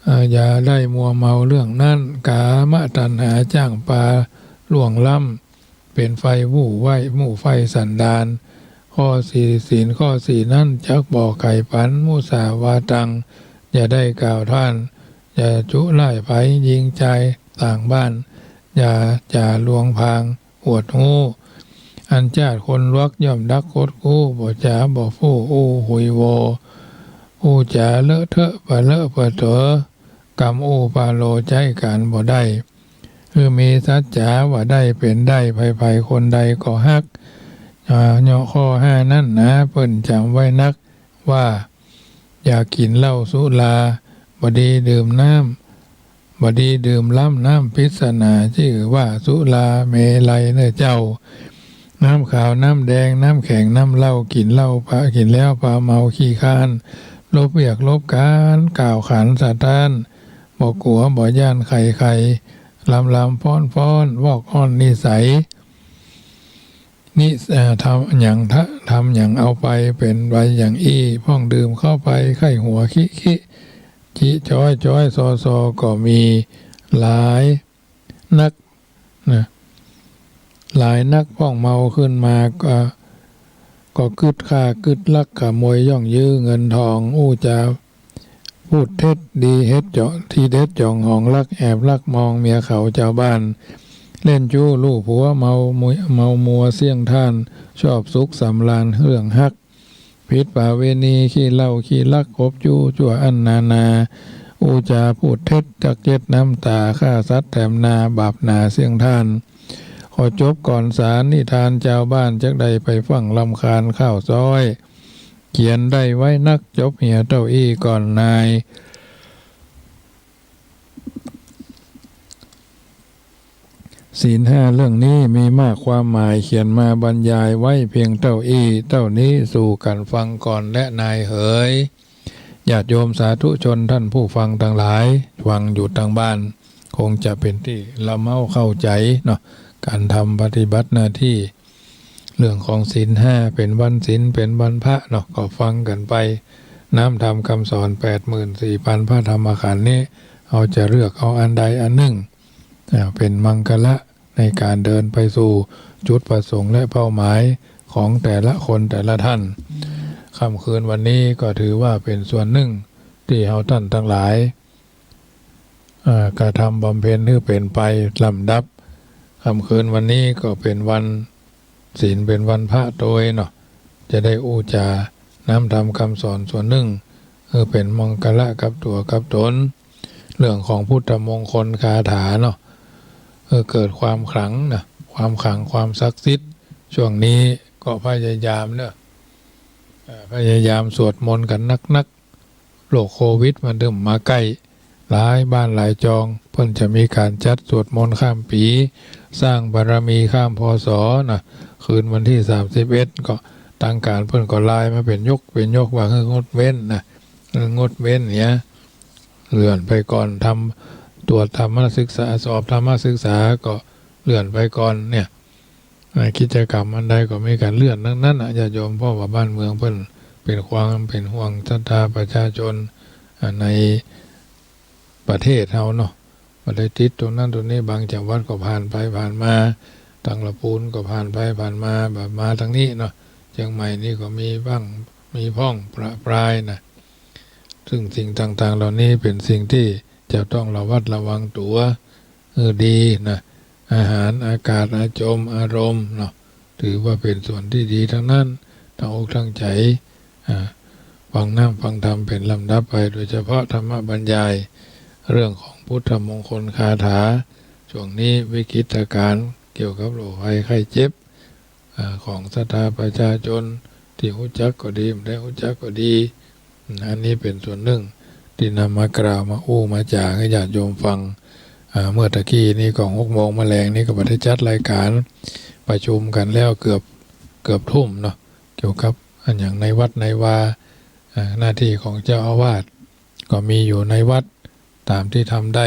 อ่า อย่าได้มัวเมาเรื่องนั้น กามตัณหาจ้างปาล่วงล้ำ เป๋นไฟมู่ไว้ มู่ไฟสันดาน ข้อสี่ ศีลข้อสี่นั้น จักบ่ไขปัน มุสาวาตัง อย่าได้กล่าวต้าน อย่าจุล่ายใผ ญิงจายต่างบ้าน อย่าจ๋าลวงพราง อวดฮู้ อันจาดคนลวกย่อมดักคดคู้ บ่จ๋าบ่ฟู่อู้หุยโว อู้จ๋าเลอะเทอะปะเลอะปะเต๋อ กำอู้ปาโลใจ๊กั๋นบ่ได้ คือมีสัจจ๋าว่าได้เป๋นได้ ใผๆ คนใดก็ฮัก อ่า เนาะ ข้อห้านั้นนา เปิ้นจ๋ำไว้นักว่า อย่ากิ๋นเหล้าสุรา บ่ดีดื่มน้ำ บ่ดีดื่มล้ำน้ำปริศนา จื้อว่าสุราเมรัยเน่อเจ้า น้ำขาวน้ำแดง น้ำแข็งน้ำเหล้า กิ๋นเหล้าปะ กิ๋นแล้วปาเมาขี้คร้าน ลบเวียกลบก๋าน กล่าวขานสะท้าน บ่กั๋วบ่ย้านใครๆ ลำๆ ฟ้อนๆ วอกอ้อนนิสัย นิ เอ่อ ทำหยังทะ ทำหยังเอาไปเป๋นไปอย่างอี้ พ่องดื่มเข้าไปใค่หัวคิคิ จิจ๊อยจ๊อยซอซอก็มี หลายนักนะ หลายนัก พ่องเมาขึ้นมาก็ ก็กึ๊ดฆ่ากึ๊ดลัก ขโมยย่องยื้อเงินทอง อู้จ๋า พูดเท็จดีเฮ็ดเจาะ ทีเด็ดจองหองลัก แอบลักมองเมียเขาจาวบ้าน เล่นจู้ลู่ผัว เมามัว เมามัวเสี้ยงท่าน ชอบสุขสำราญเรื่องฮัก ผิดประเวณี ขี้เหล้าขี้ลัก คบจู้จั่วอั้นนานา อู้จ๋าพูดเท็จ จักเจ็ดน้ำต๋า ฆ่าสัตว์แถมนา บาปหนาเสี้ยงท่าน ขอจบก่อนสานิทาน จาวบ้านจักได้ไปฟั่งรำคาญ ข้าวซ้อย เขียนได้ไว้นัก จบเหียเต้าอี้ก่อนนาย ศีลห้าเรื่องนี้มีมากความหมาย เขียนมาบรรยายไว้เพียงเต้าอี้เต้านี้ สู่กั๋นฟังก่อนแลนายเหย ญาติโยมสาธุชนท่านผู้ฟังตังหลาย ฟังอยู่ตังบ้าน คงจะเป๋นตี้ละเม้าเข้าใจ๋เนาะ ก๋านทำปฏิบัติหน้าตี้ เรื่องของศีลห้า เป๋นวันศีล เป๋นวันพระเนาะ ก็ฟังกั๋นไป น้ำธรรมคำสอนแปดหมื่นสี่พันพระธรรมขันธ์นี้ เฮาจะเลือกเอาอันใดอันนึ่ง อ่า เป๋นมังคละในก๋านเดินไปสู่จุดประสงค์และเป้าหมายของแต่ละคนแต่ละท่าน ค่ำคืนวันนี้ก็ถือว่าเป๋นส่วนนึ่งตี้เฮาต้านตังหลาย อ่า กระทำบำเพ็ญหื้อเป๋นไปลำดับ ค่ำคืนวันนี้ก็เป๋นวันศีล เป๋นวันพระโตยเนาะ จะได้อู้จ๋าน้ำธรรมคำสอนส่วนนึ่ง หื้อเป๋นมังคละกับตั๋วกับต๋น เรื่องของพุทธมงคลคาถาเนาะ หื้อเกิดความขลังนะ ความขลัง ความศักดิ์สิทธิ์ ช่วงนี้ก็พยายามเนาะ อ่า พยายามสวดมนต์กั๋นนักๆ โรคโควิดมันเริ่มมาใก้ หลายบ้านหลายจอง เปิ้นจะมีก๋านจัดสวดมนต์ข้ามปี๋ สร้างบารมีข้าม พ.ศ. นะ คืนวันตี้สามสิบเอ็ดก็ ตางก๋านเปิ้นก็ลายมาเป๋นยกเป๋นยก ว่าหื้องดเว้นนะ หื้องดเว้นเนี่ย เลื่อนไปก่อน ทำ ตรวจธรรมศึกษา สอบธรรมศึกษาก็เลื่อนไปก่อนเนี่ย อ่า กิจก๋รรมอันใดก็มีก๋านเลื่อนตังนั้นน่ะ ญาติโยม เพราะว่าบ้านเมืองเปิ้นเป๋นความเป๋นห่วงศรัทธาประชาชน อ่า ในประเทศเฮาเนาะ บ่ได้ติดตรงนั้นตรงนี้ บางจังหวัดก็ผ่านไปผ่านมา ตังละปูนก็ผ่านไปผ่านมา แบบมาตังนี้เนาะ เจียงใหม่นี่ก็มีบ้าง มีพ่องประปรายนะ ซึ่งสิ่งต่างๆ เหล่านี้เป๋นสิ่งตี้จะต้องระวัดระวังตั๋ว เออ ดีนะ อาหาร อากาศ อาจม อารมณ์เนาะ ถือว่าเป๋นส่วนตี้ดีตังนั้น ตั้งอกตั้งใจ๋ อ่า ฟังน้ำฟังธรรมเป๋นลำดับไป โดยเฉพาะธรรมบรรยาย เรื่องของพุทธมงคลคาถา ช่วงนี้วิกฤตการณ์เกี่ยวกับโรคภัยไข้เจ็บ อ่า ของศรัทธาประชาชน ตี้ฮู้จักก็ดี บ่ได้ฮู้จักก็ดี อันนี้เป๋นส่วนนึ่งตี้นำมากล่าวมาอู้มาจ๋าหื้อญาติโยมฟัง อ่า เมื่อตะกี้นี้ก็หกโมงมาแลงนี้ก็บ่ได้จัดรายก๋าน ประชุมกั๋นแล้วเกือบ เกือบทุ่มเนาะ เกี่ยวกับอะหยังในวัดในวา อ่า หน้าตี้ของเจ้าอาวาสก็มีอยู่ในวัด ต๋ามตี้ทำได้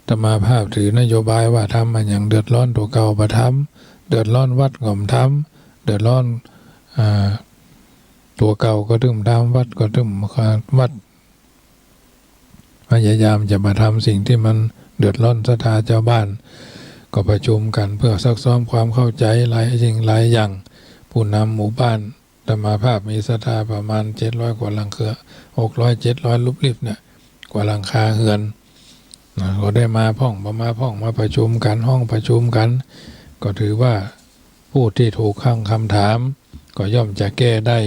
อาตมาภาพถือนโยบายว่าทำอะหยังเดือดร้อนตั๋วเก่าบ่ทำ เดือดร้อนวัดก็บ่ทำ เดือดร้อน อ่า ตั๋วเก่าก็ตึงบ่ทำ วัดก็ตึง วัดพยายามจะบ่ทำสิ่งตี้มันเดือดร้อนศรัทธาจาวบ้าน ก็ประชุมกั๋นเพื่อซักซ้อมความเข้าใจ๋หลายสิ่งหลายอย่าง ผู้นำหมู่บ้าน อาตมาภาพมีศรัทธาประมาณเจ็ดร้อยกว่าหลังคา หกร้อย เจ็ดร้อยลุบลิบเนี่ย กว่าหลังคาเฮือนนะ ก็ได้มาพ่อง บ่มาพ่อง มาประชุมกั๋น ห้องประชุมกั๋น ก็ถือว่าผู้ตี้ถูกตั้งคำถาม ก็ย่อมจะแก้ได้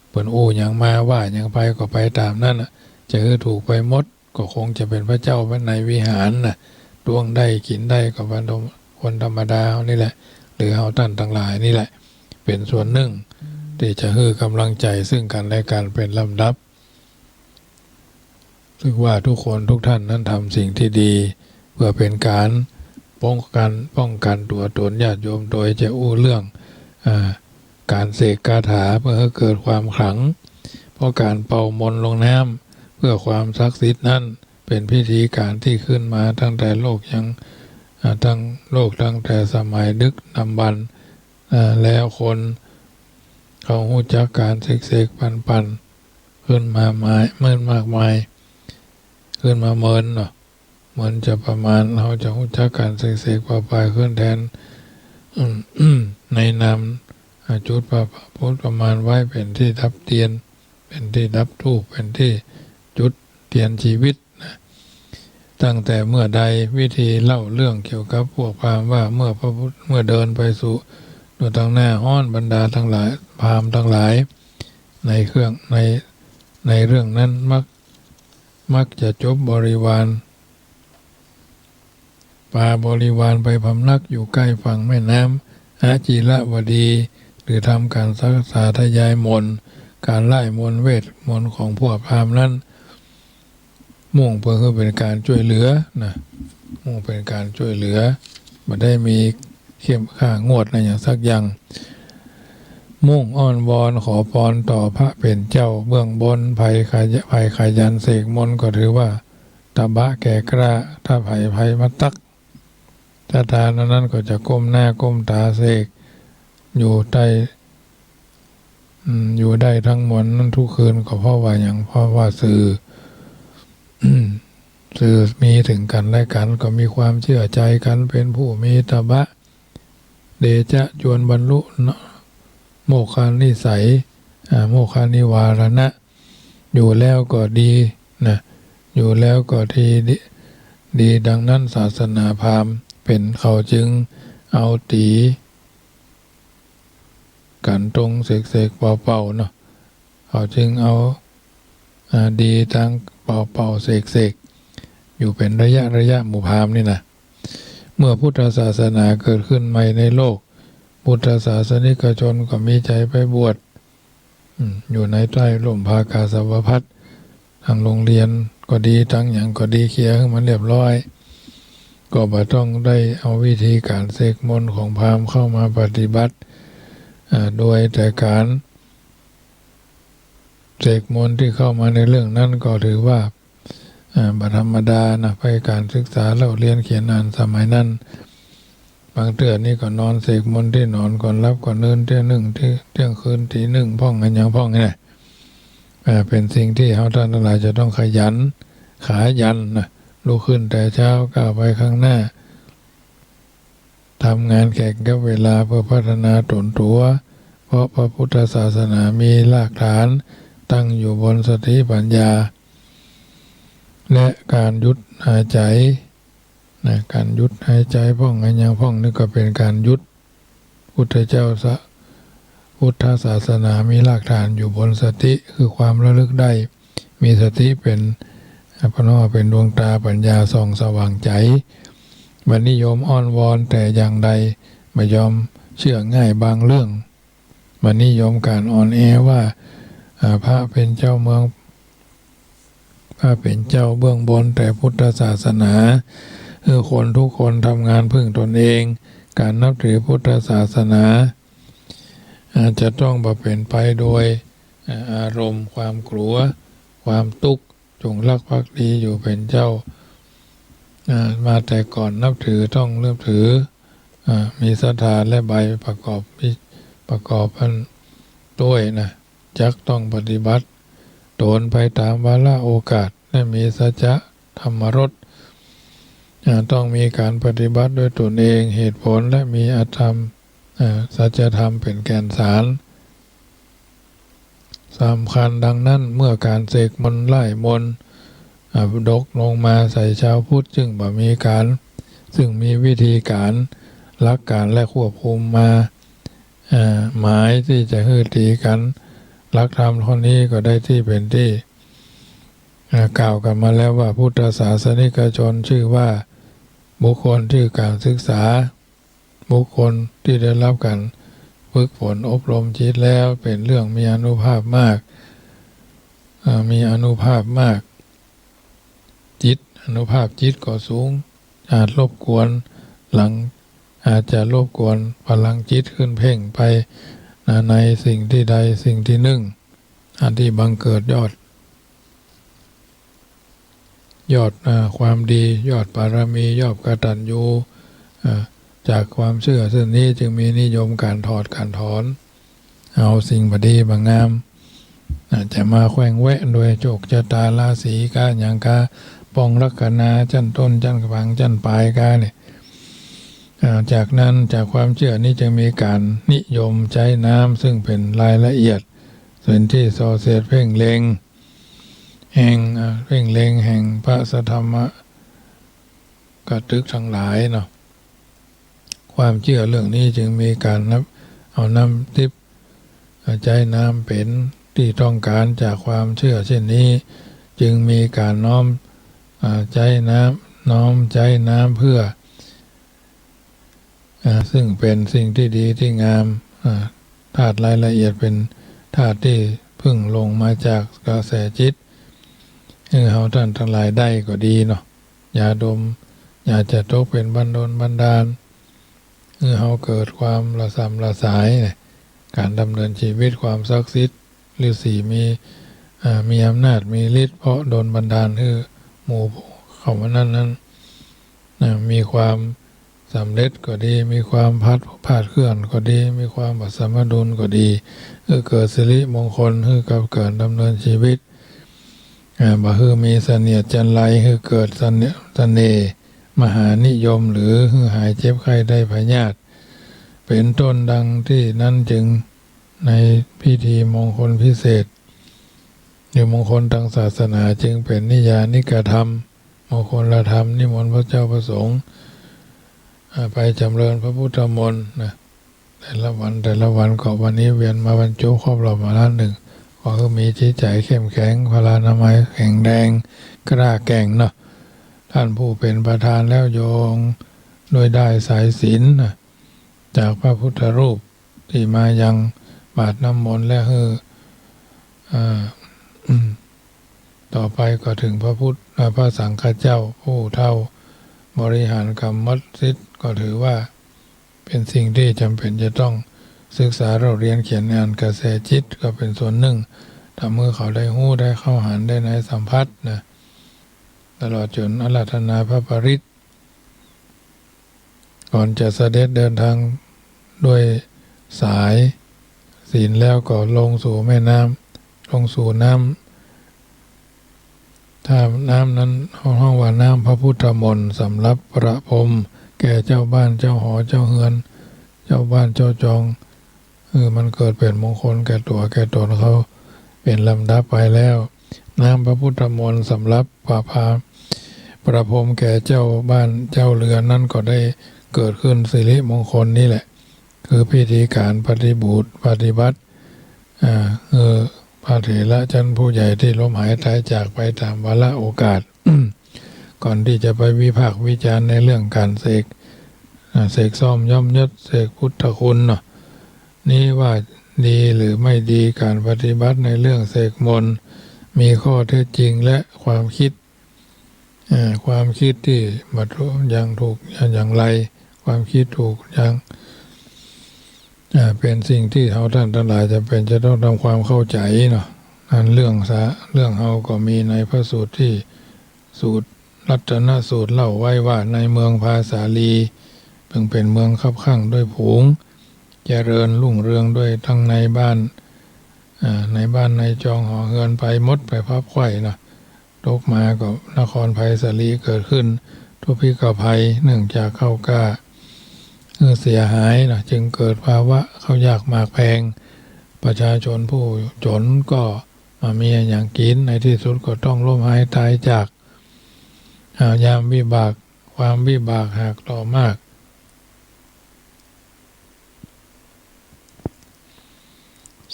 เปิ้นอู้หยังมา ว่าหยังไปก็ไปต๋ามนั้นน่ะ จะหื้อถูกไปหมด ก็คงจะเป๋นพระเจ้าในวิหารน่ะ ต้วงได้กิ๋นได้ก็คนธรรมดาเฮานี่แหละ หรือเฮาต้านตังหลายนี่แหละ เป๋นส่วนนึ่งตี้จะหื้อก๋ำลังใจ๋ซึ่งกั๋นและกั๋นเป๋นลำดับ ซึ่งว่าทุกคนทุกท่านนั้นทำสิ่งตี้ดี เพื่อเป๋นก๋านป้องกั๋น ป้องกั๋นตั๋วต๋นญาติโยม โดยจะอู้เรื่อง อ่า ก๋านเสกคาถาเพื่อหื้อเกิดความขลัง เพราะก๋านเป่ามนต์ลงน้ำเพื่อความศักดิ์สิทธิ์นั้น เป๋นพิธีก๋านตี้ขึ้นมาตั้งแต่โลกยัง อ่า ตั้งโลกตั้งแต่สมัยดึกดำบรรพ์ อ่า แล้วคนเขาฮู้จักก๋านเสกๆ ปั่นๆ ขึ้นมามาย เมินมากมาย ขึ้นมาเมินเนาะ เหมือนจะประมาณ เฮาจะฮู้จักก๋านเสกๆ เป่าป่ายขึ้นแทน อืม ในนาม อ่า จุดประพุทธประมาณไว้เป๋นตี้ดับเตียน เป๋นตี้ดับธูป เป๋นตี้จุดเตียนจีวิตนะ ตั้งแต่เมื่อใด วิธีเล่าเรื่องเกี่ยวกับพวกพราหมณ์ว่าเมื่อพระพุทธ เมื่อเดินไปสู่ อยู่ตังหน้าฮ้อน บรรดาตังหลาย พราหมณ์ตังหลาย ในเครื่อง ใน ในเรื่องนั้นมัก มักจะจบบริวาร ปาบริวารไปพำนักอยู่ใก้ฝั่งแม่น้ำอจิรวดี หรือทำก๋านสาธยายมนต์ ก๋านไล่มนต์เวทมนต์ของพวกพราหมณ์นั้น มุ่งเพื่อหื้อเป๋นก๋านจ้วยเหลือนะ มุ่งเป๋นก๋านจ้วยเหลือ บ่ได้มีเข้มข้างงวดอะหยังสักอย่าง มุ่งอ้อนวอนขอพรต่อพระเป๋นเจ้าเบื้องบน ใผขย- ใผขยันเสกมนต์ก็ถือว่าตบะแก่กล้า ถ้าใผ ใผมาตั๊ก ศรัทธานั้นก็จะก้มหน้าก้มต๋าเสก อยู่ได้ อืม อยู่ได้ตังมวลนั้นทุกคืน ก็เพราะว่าหยัง เพราะว่าสื่อ สื่อมีเถิงกั๋นและกั๋น ก็มีความเจื้อใจ๋กั๋น เป๋นผู้มีตบะ เดชะจวนบรรลุเนาะ โมกขานิสัย อ่า โมกขานิวารณะ อยู่แล้วก็ดีนะ อยู่แล้วก็ดี ดี ดี ดังนั้นศาสนาพราหมณ์เป๋นเขาจึงเอาตี๋ ก๋านตรงเสกๆ เป่าๆ เนาะ เขาจึงเอา อ่า ดีตังเป่าๆ เสกๆ อยู่เป๋นระยะระยะ หมู่พราหมณ์นี่นะ เมื่อพุทธศาสนาเกิดขึ้นใหม่ในโลก พุทธศาสนิกชนก็มีใจ๋ไปบวช อืม อยู่ในใต้ร่มผ้ากาสาวพัสตร์ ทางโรงเรียนก็ดี ตังหยังก็ดี เคลียร์หื้อมันเรียบร้อย ก็บ่ต้องได้เอาวิธีก๋านเสกมนต์ของพราหมณ์เข้ามาปฏิบัติ อ่า โดยแต่ก๋านเสกมนต์ตี้เข้ามาในเรื่องนั้นก็ถือว่า อ่า บ่ธรรมดานะ ไปก๋านศึกษาเล่าเรียนเขียนอ่านสมัยนั้น บางเตื้อนี่ก็นอนเสกมนต์ตี้หนอนก่อนหลับก่อนตื่นเตี้ยนึ่งตี้ เตี้ยงคืนตี๋นึ่งพ่องอันหยังพ่องนี่นะ อ่า เป๋นสิ่งตี้เฮาต้านตังหลายจะต้องขยัน ขายันนะ ลุกขึ้นแต่เช้าก้าวไปข้างหน้า ทำงานแข่งกับเวลาเพื่อพัฒนาตนตั๋ว เพราะพระพุทธศาสนามีรากฐานตั้งอยู่บนสติปัญญา และก๋านหยุดหายใจ๋นะ ก๋านหยุดหายใจ๋พ่องอันหยังพ่องนี่ก็เป๋นก๋านหยุด พุทธเจ้าสะ พุทธศาสนามีรากฐานอยู่บนสติ คือความระลึกได้ มีสติเป๋น อ่า พระนอเป๋นดวงต๋าปัญญาส่องสว่างใจ๋ บ่นิยมอ้อนวอนแต่อย่างใด บ่ยอมเจื้อง่ายบางเรื่อง บ่นิยมก๋านอ่อนแอว่า อ่า พระเป๋นเจ้าเมือง พระเป๋นเจ้าเบื้องบนแต่พุทธศาสนา คือคนทุกคนทำงานพึ่งตนเอง ก๋านนับถือพุทธศาสนา อ่า จะต้องบ่เป๋นไปโดย อ่า อารมณ์ความกลัว ความตุ๊กข์ จงรักภักดีอยู่เป๋นเจ้า อ่า มาแต่ก่อนนับถือต้องนับถือ อ่า มีศรัทธาและใบประกอบพิ ประกอบอันต้วยนะ จักต้องปฏิบัติตนไปต๋ามวาระโอกาส และมีสัจจะธรรมรส อ่า ต้องมีก๋านปฏิบัติด้วยตนเอง เหตุผล และมีอธรรม อ่า สัจธรรมเป๋นแก่นสาร สำคัญดังนั้น เมื่อก๋านเสกมนต์ไล่มนต์ อ่า ตกลงมาใส่ชาวพุทธ ซึ่งบ่มีก๋าน ซึ่งมีวิธีก๋าน หลักก๋าน และควบคุมมา อ่า หมายตี้จะหื้อตี๋กั๋น หลักธรรมข้อนี้ก็ได้ตี้เป๋นตี้ อ่า กล่าวกั๋นมาแล้วว่า พุทธศาสนิกชนชื่อว่า บุคคลที่ก๋านศึกษา บุคคลตี้ได้ฮับก๋านฝึกฝนอบรมจิตแล้ว เป๋นเรื่องมีอานุภาพมาก อ่า มีอานุภาพมาก จิต อานุภาพจิตก็สูง อาจรบกวนหลัง อาจจะรบกวนพลังจิตขึ้นเพ่งไป นะ ในสิ่งตี้ใดสิ่งตี้นึ่ง อันตี้บังเกิดยอด ยอด อ่า ความดี ยอดบารมี ยอดกตัญญู อ่า จากความเจื้อเช่นนี้จึงมีนิยมก๋านถอดก๋านถอน เอาสิ่งบ่ดีบ่งาม อ่า จะมาแขว่งแวะโดยโชคจะต๋าราศีกาหยังกา ป้องลักขณา จั้นต้น จั้นก๋าง จั้นป๋ายกานี่ อ่า จากนั้น จากความเจื้อนี้จึงมีก๋านนิยมใจ๊น้ำ ซึ่งเป๋นรายละเอียด เป๋นตี้ส่อเสดเพ่งเล็ง แห่ง อ่า เพ่งเล็งแห่งพระสัทธรรมกตึกตังหลายเนาะ ความเจื้อเรื่องนี้จึงมีก๋านนับ เอาน้ำทิพย์ อ่า ใจ๊น้ำเป๋นตี้ต้องก๋าน จากความเจื้อเช่นนี้ จึงมีก๋านน้อม อ่า ใจ๊น้ำ น้อมใจ๊น้ำเพื่อ อ่า ซึ่งเป๋นสิ่งตี้ดีตี้งาม อ่า ธาตุรายละเอียดเป๋นธาตุตี้เพิ่งลงมาจากกระแสจิต หื้อเฮาต้านตังหลายได้ก็ดีเนาะ ยาดม ยาจะตกเป๋นบันดลบันดาล หื้อเฮาเกิดความระส่ำระสายเนี่ย ก๋านดำเนินชีวิต ความศักดิ์สิทธิ์ ฤๅษีมี อ่า มีอำนาจ มีฤทธิ์ เพราะดลบันดาลหื้อหมู่เขานั้นนั้น นะ มีความสำเร็จก็ดี มีความพลาด พลาดเคลื่อนก็ดี มีความบ่สมดุลก็ดี หื้อเกิดสิริมงคล หื้อกับก๋านดำเนินชีวิต อ่า บ่หื้อมีเสนียดจัญไร หื้อเกิดเสน่ห์ เสน่ห์มหานิยม หรือหื้อหายเจ็บไข้ได้พยาธิ เป๋นต้น ดังตี้นั้นจึง ในพิธีมงคลพิเศษ หรือมงคลตางศาสนา จึงเป๋นนิยานิกธรรม มงคลธรรม นิมนต์พระเจ้าพระสงฆ์ อ่า ไปจำเริญพระพุทธมนต์นะ แต่ละวัน แต่ละวัน ก็วันนี้เวียนมาบรรจุครบรอบวาระหนึ่ง ขอหื้อมีจิตใจ๋เข้มแข็ง พลานามัยแข็งแรง กล้าแกร่งเนาะ ต้านผู้เป๋นประธานแล้วโยงด้วยด้ายสายสิญจน์นะ จากพระพุทธรูปตี้มายังบาตรน้ำมนต์ และหื้อ อ่า ต่อไปก็ถึงพระพุทธ อ่า พระสังฆเจ้าผู้เฒ่า บริหารกรรมสิทธิ์ ก็ถือว่าเป๋นสิ่งตี้จ๋ำเป๋นจะต้อง ศึกษาเล่าเรียนเขียนอ่านกระแสจิตก็เป๋นส่วนนึ่ง ทำหื้อเขาได้ฮู้ ได้เข้าหัน ได้ในสัมผัสนะ ตลอดจ๋นอาราธนาพระปริตร ก่อนจะเสด็จเดินทางด้วยสายศีลแล้วก็ลงสู่แม่น้ำ ลงสู่น้ำ ถ้าน้ำนั้นฮ้องว่าน้ำพระพุทธมนต์สำหรับประพรมแก่เจ้าบ้านเจ้าหอเจ้าเฮือน เจ้าบ้านเจ้าจอง เออ มันเกิดเป๋นมงคลแก่ตั๋วแก่ต๋นเขาเป๋นลำดับไปแล้ว น้ำพระพุทธมนต์สำหรับประพา ประพรมแก่เจ้าบ้านเจ้าเฮือนนั้นก็ได้เกิดขึ้นสิริมงคลนี้แหละ คือพิธีการปฏิบูตรปฏิบัติ อ่า เออ พระเถระชั้นผู้ใหญ่ที่ล้มหายตายจากไปต๋ามวาระโอกาส ก่อนที่จะไปวิพากษ์วิจารณ์ในเรื่องการเสก อ่า เสกซ่อมย้อมยศ เสกพุทธคุณเนาะ นี้ว่าดีหรือไม่ดี การปฏิบัติในเรื่องเสกมนต์ มีข้อเท็จจริงและความคิด เอ่อ ความคิดที่บัดยังถูกอย่างไร ความคิดถูกอย่าง เอ่อ เป๋นสิ่งที่เฮาต้านตังหลายจ๋ำเป๋นจะต้องทำความเข้าใจ๋เนาะ อันเรื่องสา เรื่องเฮาก็มีในพระสูตรตี้ สูตรรัตนสูตรเล่าไว้ว่า ในเมืองพาสาลี เปิงเป๋นเมืองคับข้างด้วยฝูง เจริญรุ่งเรืองด้วยทั้งในบ้าน อ่า ในบ้านในจองหอเฮือนไปหมด ไปพับไขว้เนาะ ตกมาก็นครไพศาลีเกิดขึ้น ทุพพิกภัยเนื่องจากข้าวกล้า เออ เสียหายเนาะ จึงเกิดภาวะข้าวยากหมากแพง ประชาชนผู้จ๋นก็บ่มีอะหยังกิ๋น ในตี้สุดก็ต้องล้มหายตายจาก อ่า ยามวิบาก ความวิบากหากต่อมาก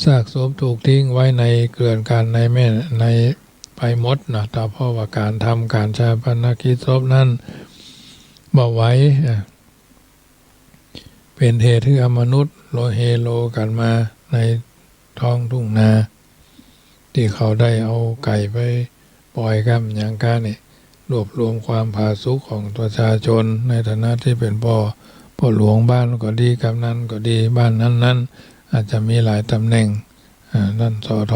ซากศพถูกทิ้งไว้ในเกลื่อนกลาดในแม่ ในไปหมดเนาะ แต่เพราะว่าการทำการฌาปนกิจศพนั้นบ่ไหว อ่า เป๋นเหตุหื้ออมนุษย์โลเฮโลกั๋นมาในท้องทุ่งนา ตี้เขาได้เอาไก่ไปป่อยกำหยังก้านี่ รวบรวมความผาสุกของประชาชน ในฐานะตี้เป๋นป้อ ป้อหลวงบ้านก็ดี กำนันก็ดี บ้านนั้นๆ อาจจะมีหลายต๋ำแหน่ง อ่า ต้าน สท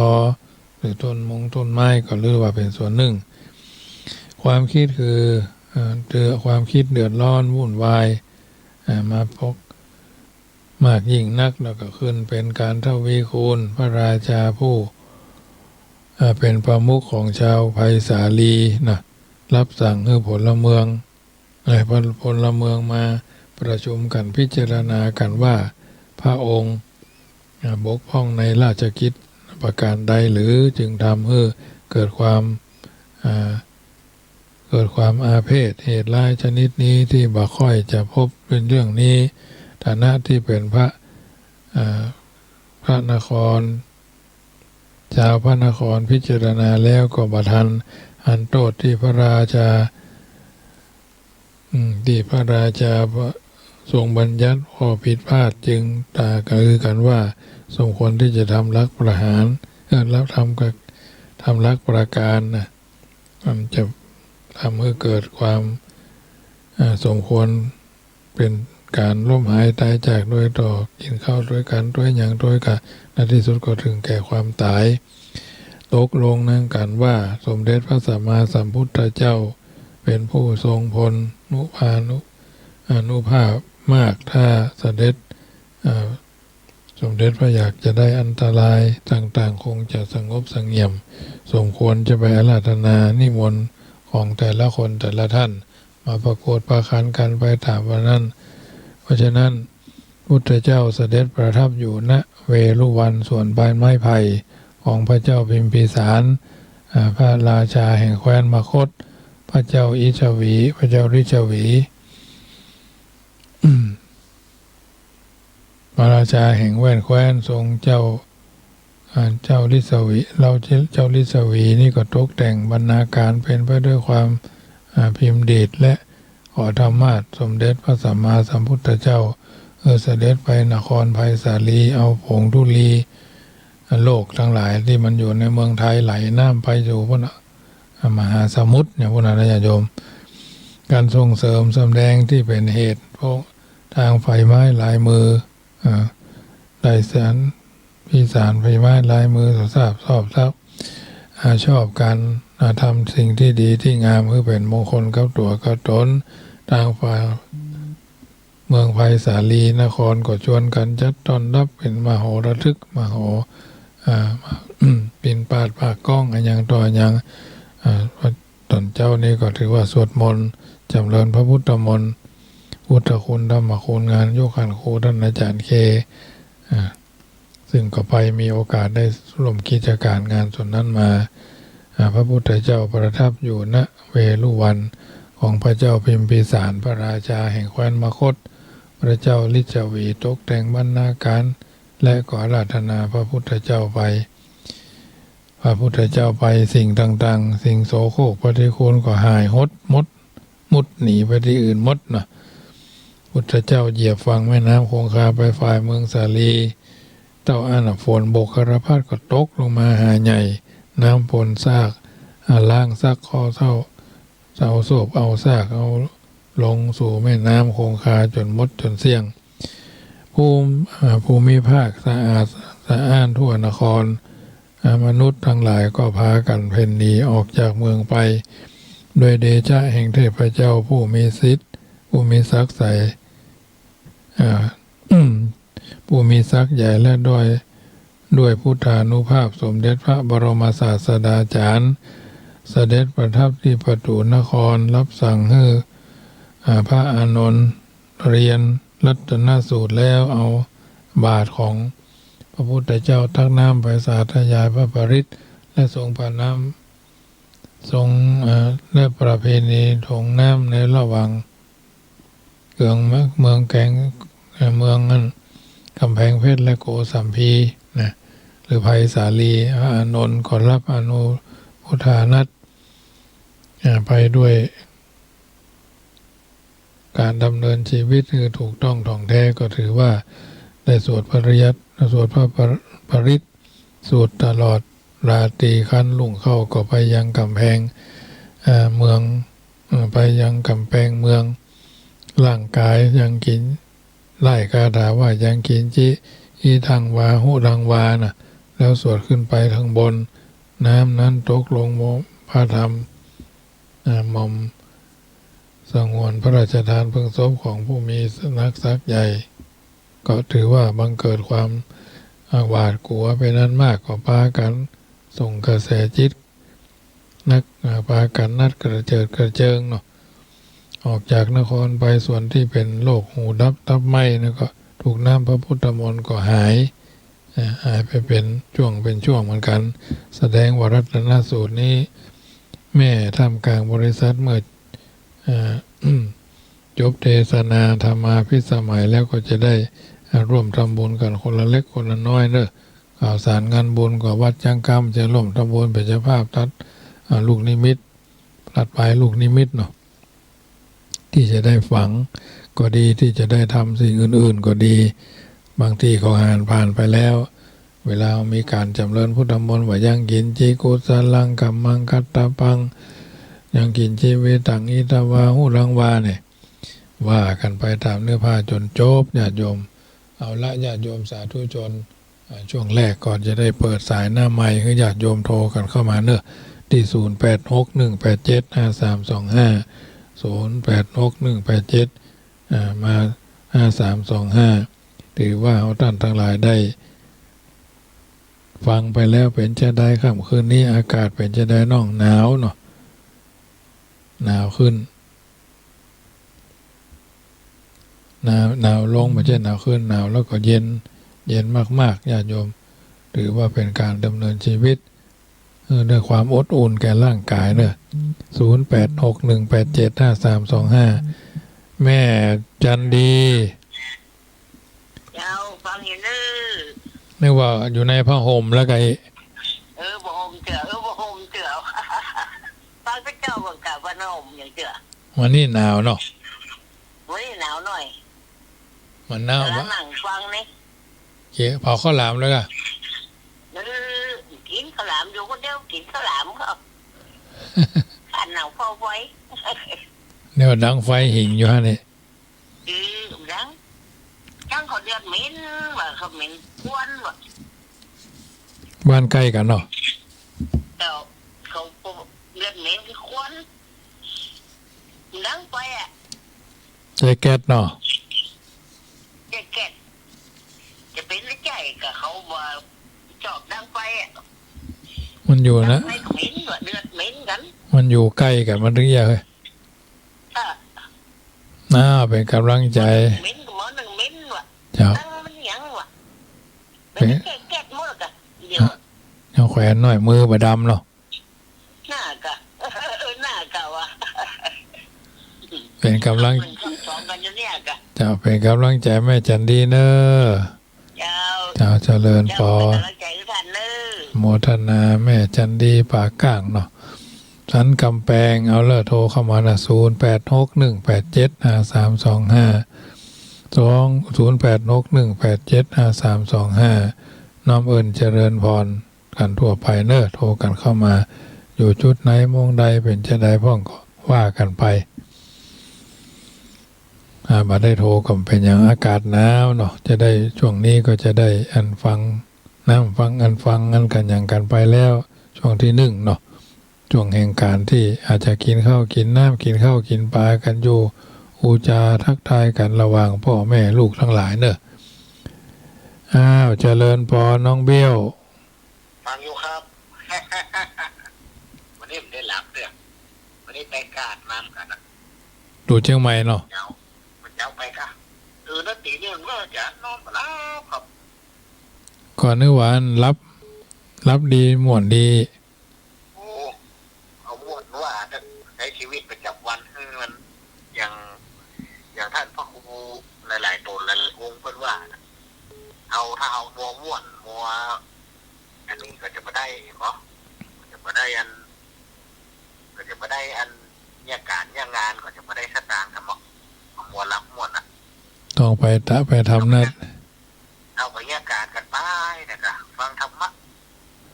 หรือต้นมงต้นไม้ก็หื้อว่าเป๋นส่วนนึ่ง ความคิดคือ เอ่อ เดือด ความคิดเดือดร้อนวุ่นวาย อ่า มาปกมากยิ่งนัก แล้วก็ขึ้นเป๋นการทวีคูณ พระราชาผู้ อ่า เป๋นประมุขของชาวไพศาลีนะ รับสั่งหื้อพลเมือง เอ่อ พล พลเมืองมาประชุมกั๋นพิจารณากั๋นว่า พระองค์ อ่า บกพร่องในราชกิจประการใดหรือ จึงทำหื้อเกิดความ อ่า เกิดความอาเพศ เหตุร้ายชนิดนี้ตี้บ่ค่อยจะพบเป๋นเรื่องนี้ ฐานะตี้เป๋นพระ อ่า พระนคร ชาวพระนครพิจารณาแล้วก็บ่ทันหันโต้ษตี้พระราชา อืม ตี้พระราชาทรงบัญญัติข้อผิดพลาด จึงตากือกั๋นว่า สมควรตี้จะทำหลักประหาร เอ่อ แล้วทำกับ ทำหลักประการนะ มันจะทำหื้อเกิดความ อ่า สมควรเป๋นก๋านล้มหายตายจากโดยต่อ กิ๋นข้าวตวยกั๋น ตวยหยังตวยกั๋น ในตี้สุดก็เถิงแก่ความต๋าย ตกลงกั๋นว่า สมเด็จพระสัมมาสัมพุทธเจ้าเป๋นผู้ทรงพลานุภาพมาก ถ้าเสด็จ อ่า สมเด็จพระอยากจะได้อันตรายต่างๆ คงจะสงบเสงี่ยม สมควรจะไปอาราธนานิมนต์ของแต่ละคนแต่ละท่าน มาประโกฏประคันกั๋นไปต๋ามวันนั้น เพราะฉะนั้น พุทธเจ้าเสด็จประทับอยู่ ณ เวฬุวัน สวนใบไม้ไผ่ของพระเจ้าพิมพิสาร อ่า พระราชาแห่งแคว้นมคธ พระเจ้าอิชวี พระเจ้าลิชวี พระราชาแห่งแว่นแคว้น ทรงเจ้า อ่า เจ้าลิชวี เฮาเจ้าลิชวีนี่ก็ตกแต่งบรรณาการเป๋นไปด้วยความ อ่า พิมพ์ดีด และขอธรรมาสน์ สมเด็จพระสัมมาสัมพุทธเจ้า เออ เสด็จไปนครไพศาลี เอาผงธุลี โลกตังหลายตี้มันอยู่ในเมืองไทยไหลน้ำไปสู่พุ้นน่ะ อ่า มหาสมุทรเนี่ยพุ้นน่ะนะญาติโยม การส่งเสริมสำแดงตี้เป๋นเหตุ เพราะทางฝ่ายไม้ลายมือ อ่า ไตรสรรพิสาร ฝีไม้ลายมือ สาบชอบทรัพย์ อ่า ชอบก๋าน อ่า ทำสิ่งตี้ดีตี้งาม หื้อเป๋นมงคลกับตั๋วกับต๋น ตางฝ่ายเมืองไพศาลีนครก็จวนกั๋นจัดต้อนฮับเป๋นมโหระทึก มโห อ่า ปิณปาตาภาคกอง อะหยังต่ออะหยัง อ่า ต๋อนเจ๊านี้ก็ถือว่าสวดมนต์ จ๋ำเริญพระพุทธมนต์ พุทธคุณ ธรรมคุณ งานยกขันครูต้านอาจ๋ารย์เค อ่า ซึ่งก็ไปมีโอกาสได้ร่วมกิจก๋านงานส่วนนั้นมา อ่า พระพุทธเจ้าประทับอยู่ ณ เวฬุวัน ของพระเจ้าพิมพิสาร พระราชาแห่งแคว้นมคธ พระเจ้าลิชวีตกแต่งบรรณาการ และก็อาราธนาพระพุทธเจ้าไป พระพุทธเจ้าไป สิ่งต่างๆ สิ่งโสโครกปฏิกูลก็หายหดหมด มุดหนีไปตี้อื่นหมดนะ พุทธเจ้าเหยียบฝั่งแม่น้ำคงคาไปฝ่ายเมืองสาลี เต้าอั้นน่ะ ฝนบกคารพัดก็ตกลงมาหาใหญ่ น้ำฝนซาก อ่า ล้างซักข้อเศร้า เอาโสบเอาซาก เอาลงสู่แม่น้ำคงคาจ๋นหมดจ๋นเสี้ยง ภูมิ อ่า ภูมิภาคสะอาดสะอ้านทั่วนคร อ่า มนุษย์ตังหลายก็พากั๋นเพ่นหนีออกจากเมืองไป ด้วยเดชะแห่งเทพเจ้าผู้มีสิทธิ์ ผู้มีศักดิ์ใส อ่า ผู้มีศักดิ์ใหญ่ และด้วย ด้วยพุทธานุภาพสมเด็จพระบรมศาสดาจ๋ารย์ เสด็จประทับตี้ประตู๋นคร รับสั่งหื้อ อ่า พระอานนท์เรียนรัตนสูตรแล้ว เอาบาตรของพระพุทธเจ้าตักน้ำไปสาธยายพระปริตร และทรงประน้ำ ทรง เอ่อ และประเพณีถงน้ำในระหว่างเมือง เมืองแกง เอ่อ เมืองนั้น กำแพงเพชรและโกสัมพีนะ หรือไพศาลี พระอานนท์ก็รับอนุโมทนา อ่า ไปด้วย ก๋านดำเนินชีวิตหื้อถูกต้องถ่องแท้ ก็ถือว่าได้สวดปริยัติ สวดพระปริตรสูตรตลอดราตรี ครั้นรุ่งเข้าก็ไปยังก๋ำแพง เอ่อ เมือง เอ่อ ไปยังก๋ำแพงเมือง ร่างกายยังกิน ไล่คาถาว่ายังกิญจิ อิทังวา หุตังวานะ แล้วสวดขึ้นไปข้างบน น้ำนั้นตกลงบนพระธรรม อ่า หม่อมสงวนพระราชทานเพลิงศพของผู้มีนักศักดิ์ใหญ่ ก็ถือว่าบังเกิดความ อ่า หวาดกลัวเป๋นอันมาก ก็ปากั๋นส่งกระแสจิต นัก อ่า ปากั๋นนัดกระเจิดกระเจิงเนาะ ออกจากนครไป ส่วนตี้เป๋นโรคหูดับตับไหม้นะ ก็ถูกน้ำพระพุทธมนต์ก็หาย อ่า หายไปเป๋นช่วงเป๋นช่วงเหมือนกั๋น แสดงว่ารัตนสูตรนี้ แม้ท่ามกลางบริษัทเมื่อ อ่า จบเทศนาธรรมาภิสมัยแล้วก็จะได้ อ่า ร่วมทำบุญกั๋นคนละเล็กคนละน้อยเนาะ ข่าวสารงานบุญก็วัดจั๊งกำจะร่วมทำบุญเป๋นเจ้าภาพตัด อ่า ลูกนิมิต ตัดปลายลูกนิมิตเนาะ ตี้จะได้ฝังก็ดี ตี้จะได้ทำสิ่งอื่นๆ ก็ดี บางทีเขาหาผ่านไปแล้ว เวลามีก๋านจ๋ำเริญพุทธมนต์ว่ายังกิญจิกุศลังกัมมังกัตตะปัง ยังกิญจิวิตตังอิทังวา หุตังวาเนี่ย ว่ากั๋นไปต๋ามเนื้อผ้าจ๋นจบ ญาติโยม เอาละ ญาติโยมสาธุชน อ่า ช่วงแรกก่อนจะได้เปิดสายหน้าไมค์หื้อญาติโยมโทรกั๋นเข้ามาเนาะ ตี้ ศูนย์แปดหกหนึ่งแปดเจ็ดห้าสามสองห้า ศูนย์แปดหกหนึ่งแปดเจ็ด อ่า มา ห้าสามสองห้า ถือว่าเฮาต้านตังหลายได้ฟังไปแล้ว เป๋นจาใดค่ำคืนนี้ อากาศเป๋นจาใดน้อง หนาวเนาะ หนาวขึ้น หนาว หนาวลง บ่ใจ้หนาวขึ้น หนาวแล้วก็เย็น เย็นมากๆ ญาติโยม ถือว่าเป๋นก๋านดำเนินชีวิต เออ ด้วยความอบอุ่นแก่ร่างกายเนาะ ศูนย์แปดหกหนึ่งแปดเจ็ดห้าสามสองห้า แม่จันดี เจ้า ฟังอยู่เน้อ นึกว่าอยู่ในผ้าห่มแล้วไง เออ บ่ห่มเตื้อ เออ บ่ห่มเตื้อ ฟังแต่เจ้าก่อนกะว่าห่มอย่างเตื้อ วันนี้หนาวเนาะ วันนี้หนาวหน่อย มันหนาว กำลังนั่งฟังนี่ เจ๊ เผาข้าวหลามแล้วกะ เออ กิ๋นข้าวหลามอยู่คนเดียว กิ๋นข้าวหลามก็ อันหนาวเผาไฟ เนี่ยดังไฟหิ่งอยู่ฮะนี่ อืม ดัง ดัง เขาเดือดเหม็นว่า เขาเหม็นควันว่า บ้านใก้กั๋นเนาะ เจ้า เขาก็เดือดเหม็นคือควัน ดังไฟอะ ใจ๊แก๊สเนาะ ใจ๊แก๊ส จะเป๋นใจ๊ก้า เขาบ่ชอบดังไฟอะ มันอยู่นะ ดังไฟก็เหม็นว่า เดือดเหม็นกั๋น มันอยู่ใก้กั๋น มันเตื้องเยียะเฮ้ย อ่ะ อ้าว เป๋นก๋ำลังใจ๋ เหม็นก็หมอนึ่งเหม็นว่ะ เจ้า ตั้งมันหยังว่ะ เป๋น เป๋นแก๊สแก๊สหมดกะ เดี๋ยว เอาแขวนหน่อย มือบ่ดำเนาะ หน้ากะ เออ หน้ากะว่ะ เป๋นก๋ำลัง มันก็สองกั๋นอยู่เนี่ยกะ เจ้า เป๋นก๋ำลังใจ๋แม่จั๋นดีเน่อ เจ้า เจ้า เจริญปอน เจ้า เป๋นก๋ำลังใจ๋หื้อต้านเน่อ โมทนา แม่จั๋นดีป่าก้างเนาะ สันก๋ำแปง เอาเล่อ โทรเข้ามานะ ศูนย์แปดหกหนึ่งแปดเจ็ดห้าสามสองห้า สอง ศูนย์แปดหกหนึ่งแปดเจ็ดห้าสามสองห้า น้อมเอิ้นเจริญปอนกั๋นทั่วไปเน่อ โทรกั๋นเข้ามา อยู่จุดไหนมุมใดเป๋นจาใดพ่องก็ว่ากั๋นไป อ่า บ่ได้โทรก็บ่เป๋นหยัง อากาศหนาวเนาะ จะได้ ช่วงนี้ก็จะได้อันฟัง น้ำฟังอันฟังอันกั๋นหยังกั๋นไปแล้ว ช่วงตี้นึ่งเนาะ ช่วงแห่งก๋านตี้อาจจะกิ๋นข้าวกิ๋นน้ำ กิ๋นข้าวกิ๋นป๋ากั๋นอยู่ อู้จาทักทายกั๋นระหว่างป้อแม่ลูกตังหลายเน่อ อ้าว เจริญปอนน้องเบี้ยว ฟังอยู่ครับ วันนี้บ่ได้หลับเตื้อ วันนี้ไปกาดมาเหมือนกั๋นนะ อยู่เจียงใหม่เนาะ เจ้า มันเจ้าไปกะ ตื่นแล้วตี๋นึ่งก็จะนอนบ่หลับครับ ก่อนนึกว่าหลับ หลับดีม่วนดี โอ้ เอาม่วนว่า ใจ๊ชีวิตประจ๋ำวันหื้อมัน อย่าง อย่างต้านพระครูหลายๆ ต๋นหลายๆ องค์เปิ้นว่านะ เอา ถ้าเอามัวม่วน มัว อันนี้ก็จะบ่ได้ เห็นบ่ ก็จะบ่ได้อัน ก็จะบ่ได้อัน เยียะก๋านเยียะงาน ก็จะบ่ได้สตางค์กำบ่ เอามัวหลับม่วนน่ะ ต้องไปตะ ไปทำหน้า เอาไปเยียะก๋านกั๋นไปนะกะ ฟังธรรมะ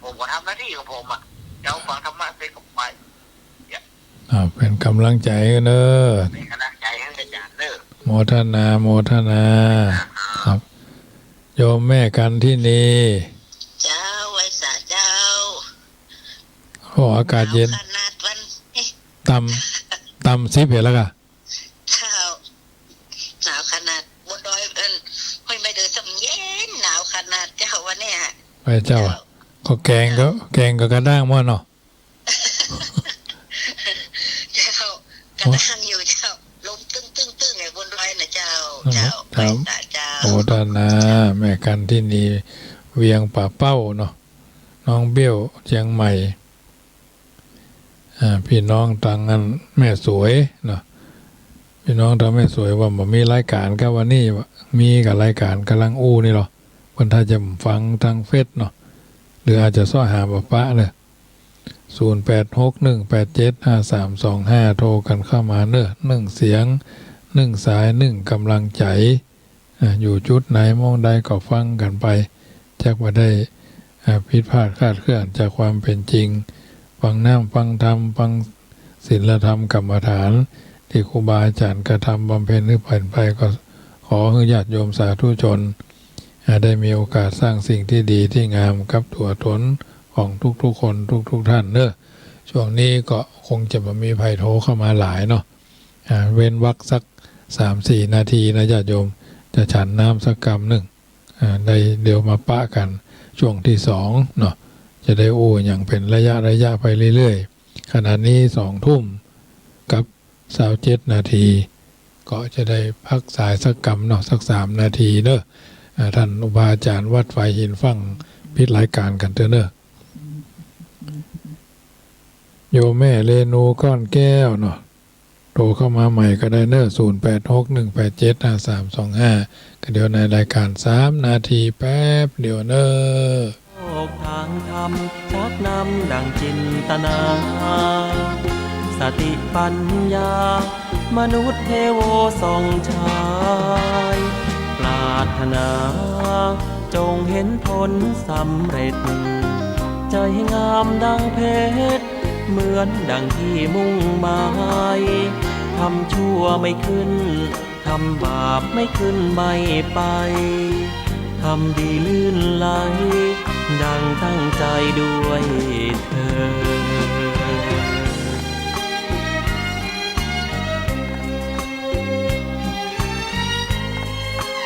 ผมก็ทำหน้าตี้ของผมอะ เจ้าฟังธรรมะเสร็จก็ไป อ่า เป๋นก๋ำลังใจ๋เน่อ เป๋นก๋ำลังใจ๋หื้ออาจ๋ารย์เน่อ โมทนา โมทนา ครับ โยมแม่กันทินี เจ้า ไหว้สาเจ้า โอ้ อากาศเย็น หนาวขนาดวันนี้ ต่ำ ต่ำสิบเห็นแล้วกะ เจ้า หนาวขนาด บนดอย เอิ้น ห้วยไม้เดือซ้ำเย็น หนาวขนาดเจ้าวันเนี้ย ไปเจ้า เจ้า ก็แกงก็ เจ้า แกงก็กระด้างหมดเนาะ เจ้า กระด้างอยู่เจ้า ลมตึ้งๆๆ ไอ้บนดอยน่ะเจ้า อืม เจ้า ครับ ไปสาเจ้า โมทนา แม่กันทินี เวียงป่าเป้าเนาะ น้องเบี้ยว เจียงใหม่ อ่า ปี้น้องตางอันแม่สวยเนาะ ปี้น้องตางแม่สวยว่าบ่มีรายก๋านกาวันนี้ มีกะรายก๋านก่ำลังอู้นี่ลอ เปิ้นถ้าจะฟังตางเฟซเนาะ หรืออาจจะเซาะหาบ่ปะเน่อ ศูนย์แปดหกหนึ่งแปดเจ็ดห้าสามสองห้า โทรกั๋นเข้ามาเน่อ นึ่งเสียง นึ่งสาย นึ่งก๋ำลังใจ๋ อ่า อยู่จุดไหนมุมใดก็ฟังกั๋นไป จักบ่ได้ อ่า ผิดพลาดคลาดเคลื่อนจากความเป๋นจริง ฟังน้ำฟังธรรม ฟังศีลธรรมกรรมฐาน ตี้ครูบาอาจ๋ารย์กระทำบำเพ็ญหื้อเป๋นไป ก็ขอหื้อญาติโยมสาธุชน อ่า ได้มีโอกาสสร้างสิ่งตี้ดีตี้งามกับตั๋วตนของทุกๆ คนทุกๆ ท่านเน่อ ช่วงนี้ก็คงจะบ่มีใผโทรเข้ามาหลายเนาะ อ่า เว้นวรรคสักสามสี่นาทีนะญาติโยม จะฉันน้ำสักกำนึ่ง อ่า ได้ เดี๋ยวมาปะกั๋นช่วงตี้สองเนาะ จะได้อู้หยังเป๋นระยะระยะไปเรื่อยๆ ขณะนี้สองทุ่มกับซาวเจ็ดนาที ก็จะได้พักสายสักกำเนาะ สักสามนาทีเน่อ อ่า ต้านอุปาจารย์วัดฝายหินฟั่งปิดรายก๋านกั๋นเต๊อะเน่อ โยมแม่เรนูก้อนแก้วเนาะ โทรเข้ามาใหม่ก็ได้เน่อ ศูนย์แปดหกหนึ่งแปดเจ็ดห้าสามสองห้า ก็เดี๋ยวในรายก๋านสามนาทีแป๊บเดียวเน่อ โลกทางธรรมชักนำดังจินตนา สติปัญญา มนุษย์เทโวส่องฉาย ปรารถนาจงเห็นผลสำเร็จ ใจงามดังเพชร เหมือนดังที่มุ่งหมาย ทำชั่วไม่ขึ้น ทำบาปไม่ขึ้นไม่ไป ทำดีลื่นไหล ดังตั้งใจด้วยเถิด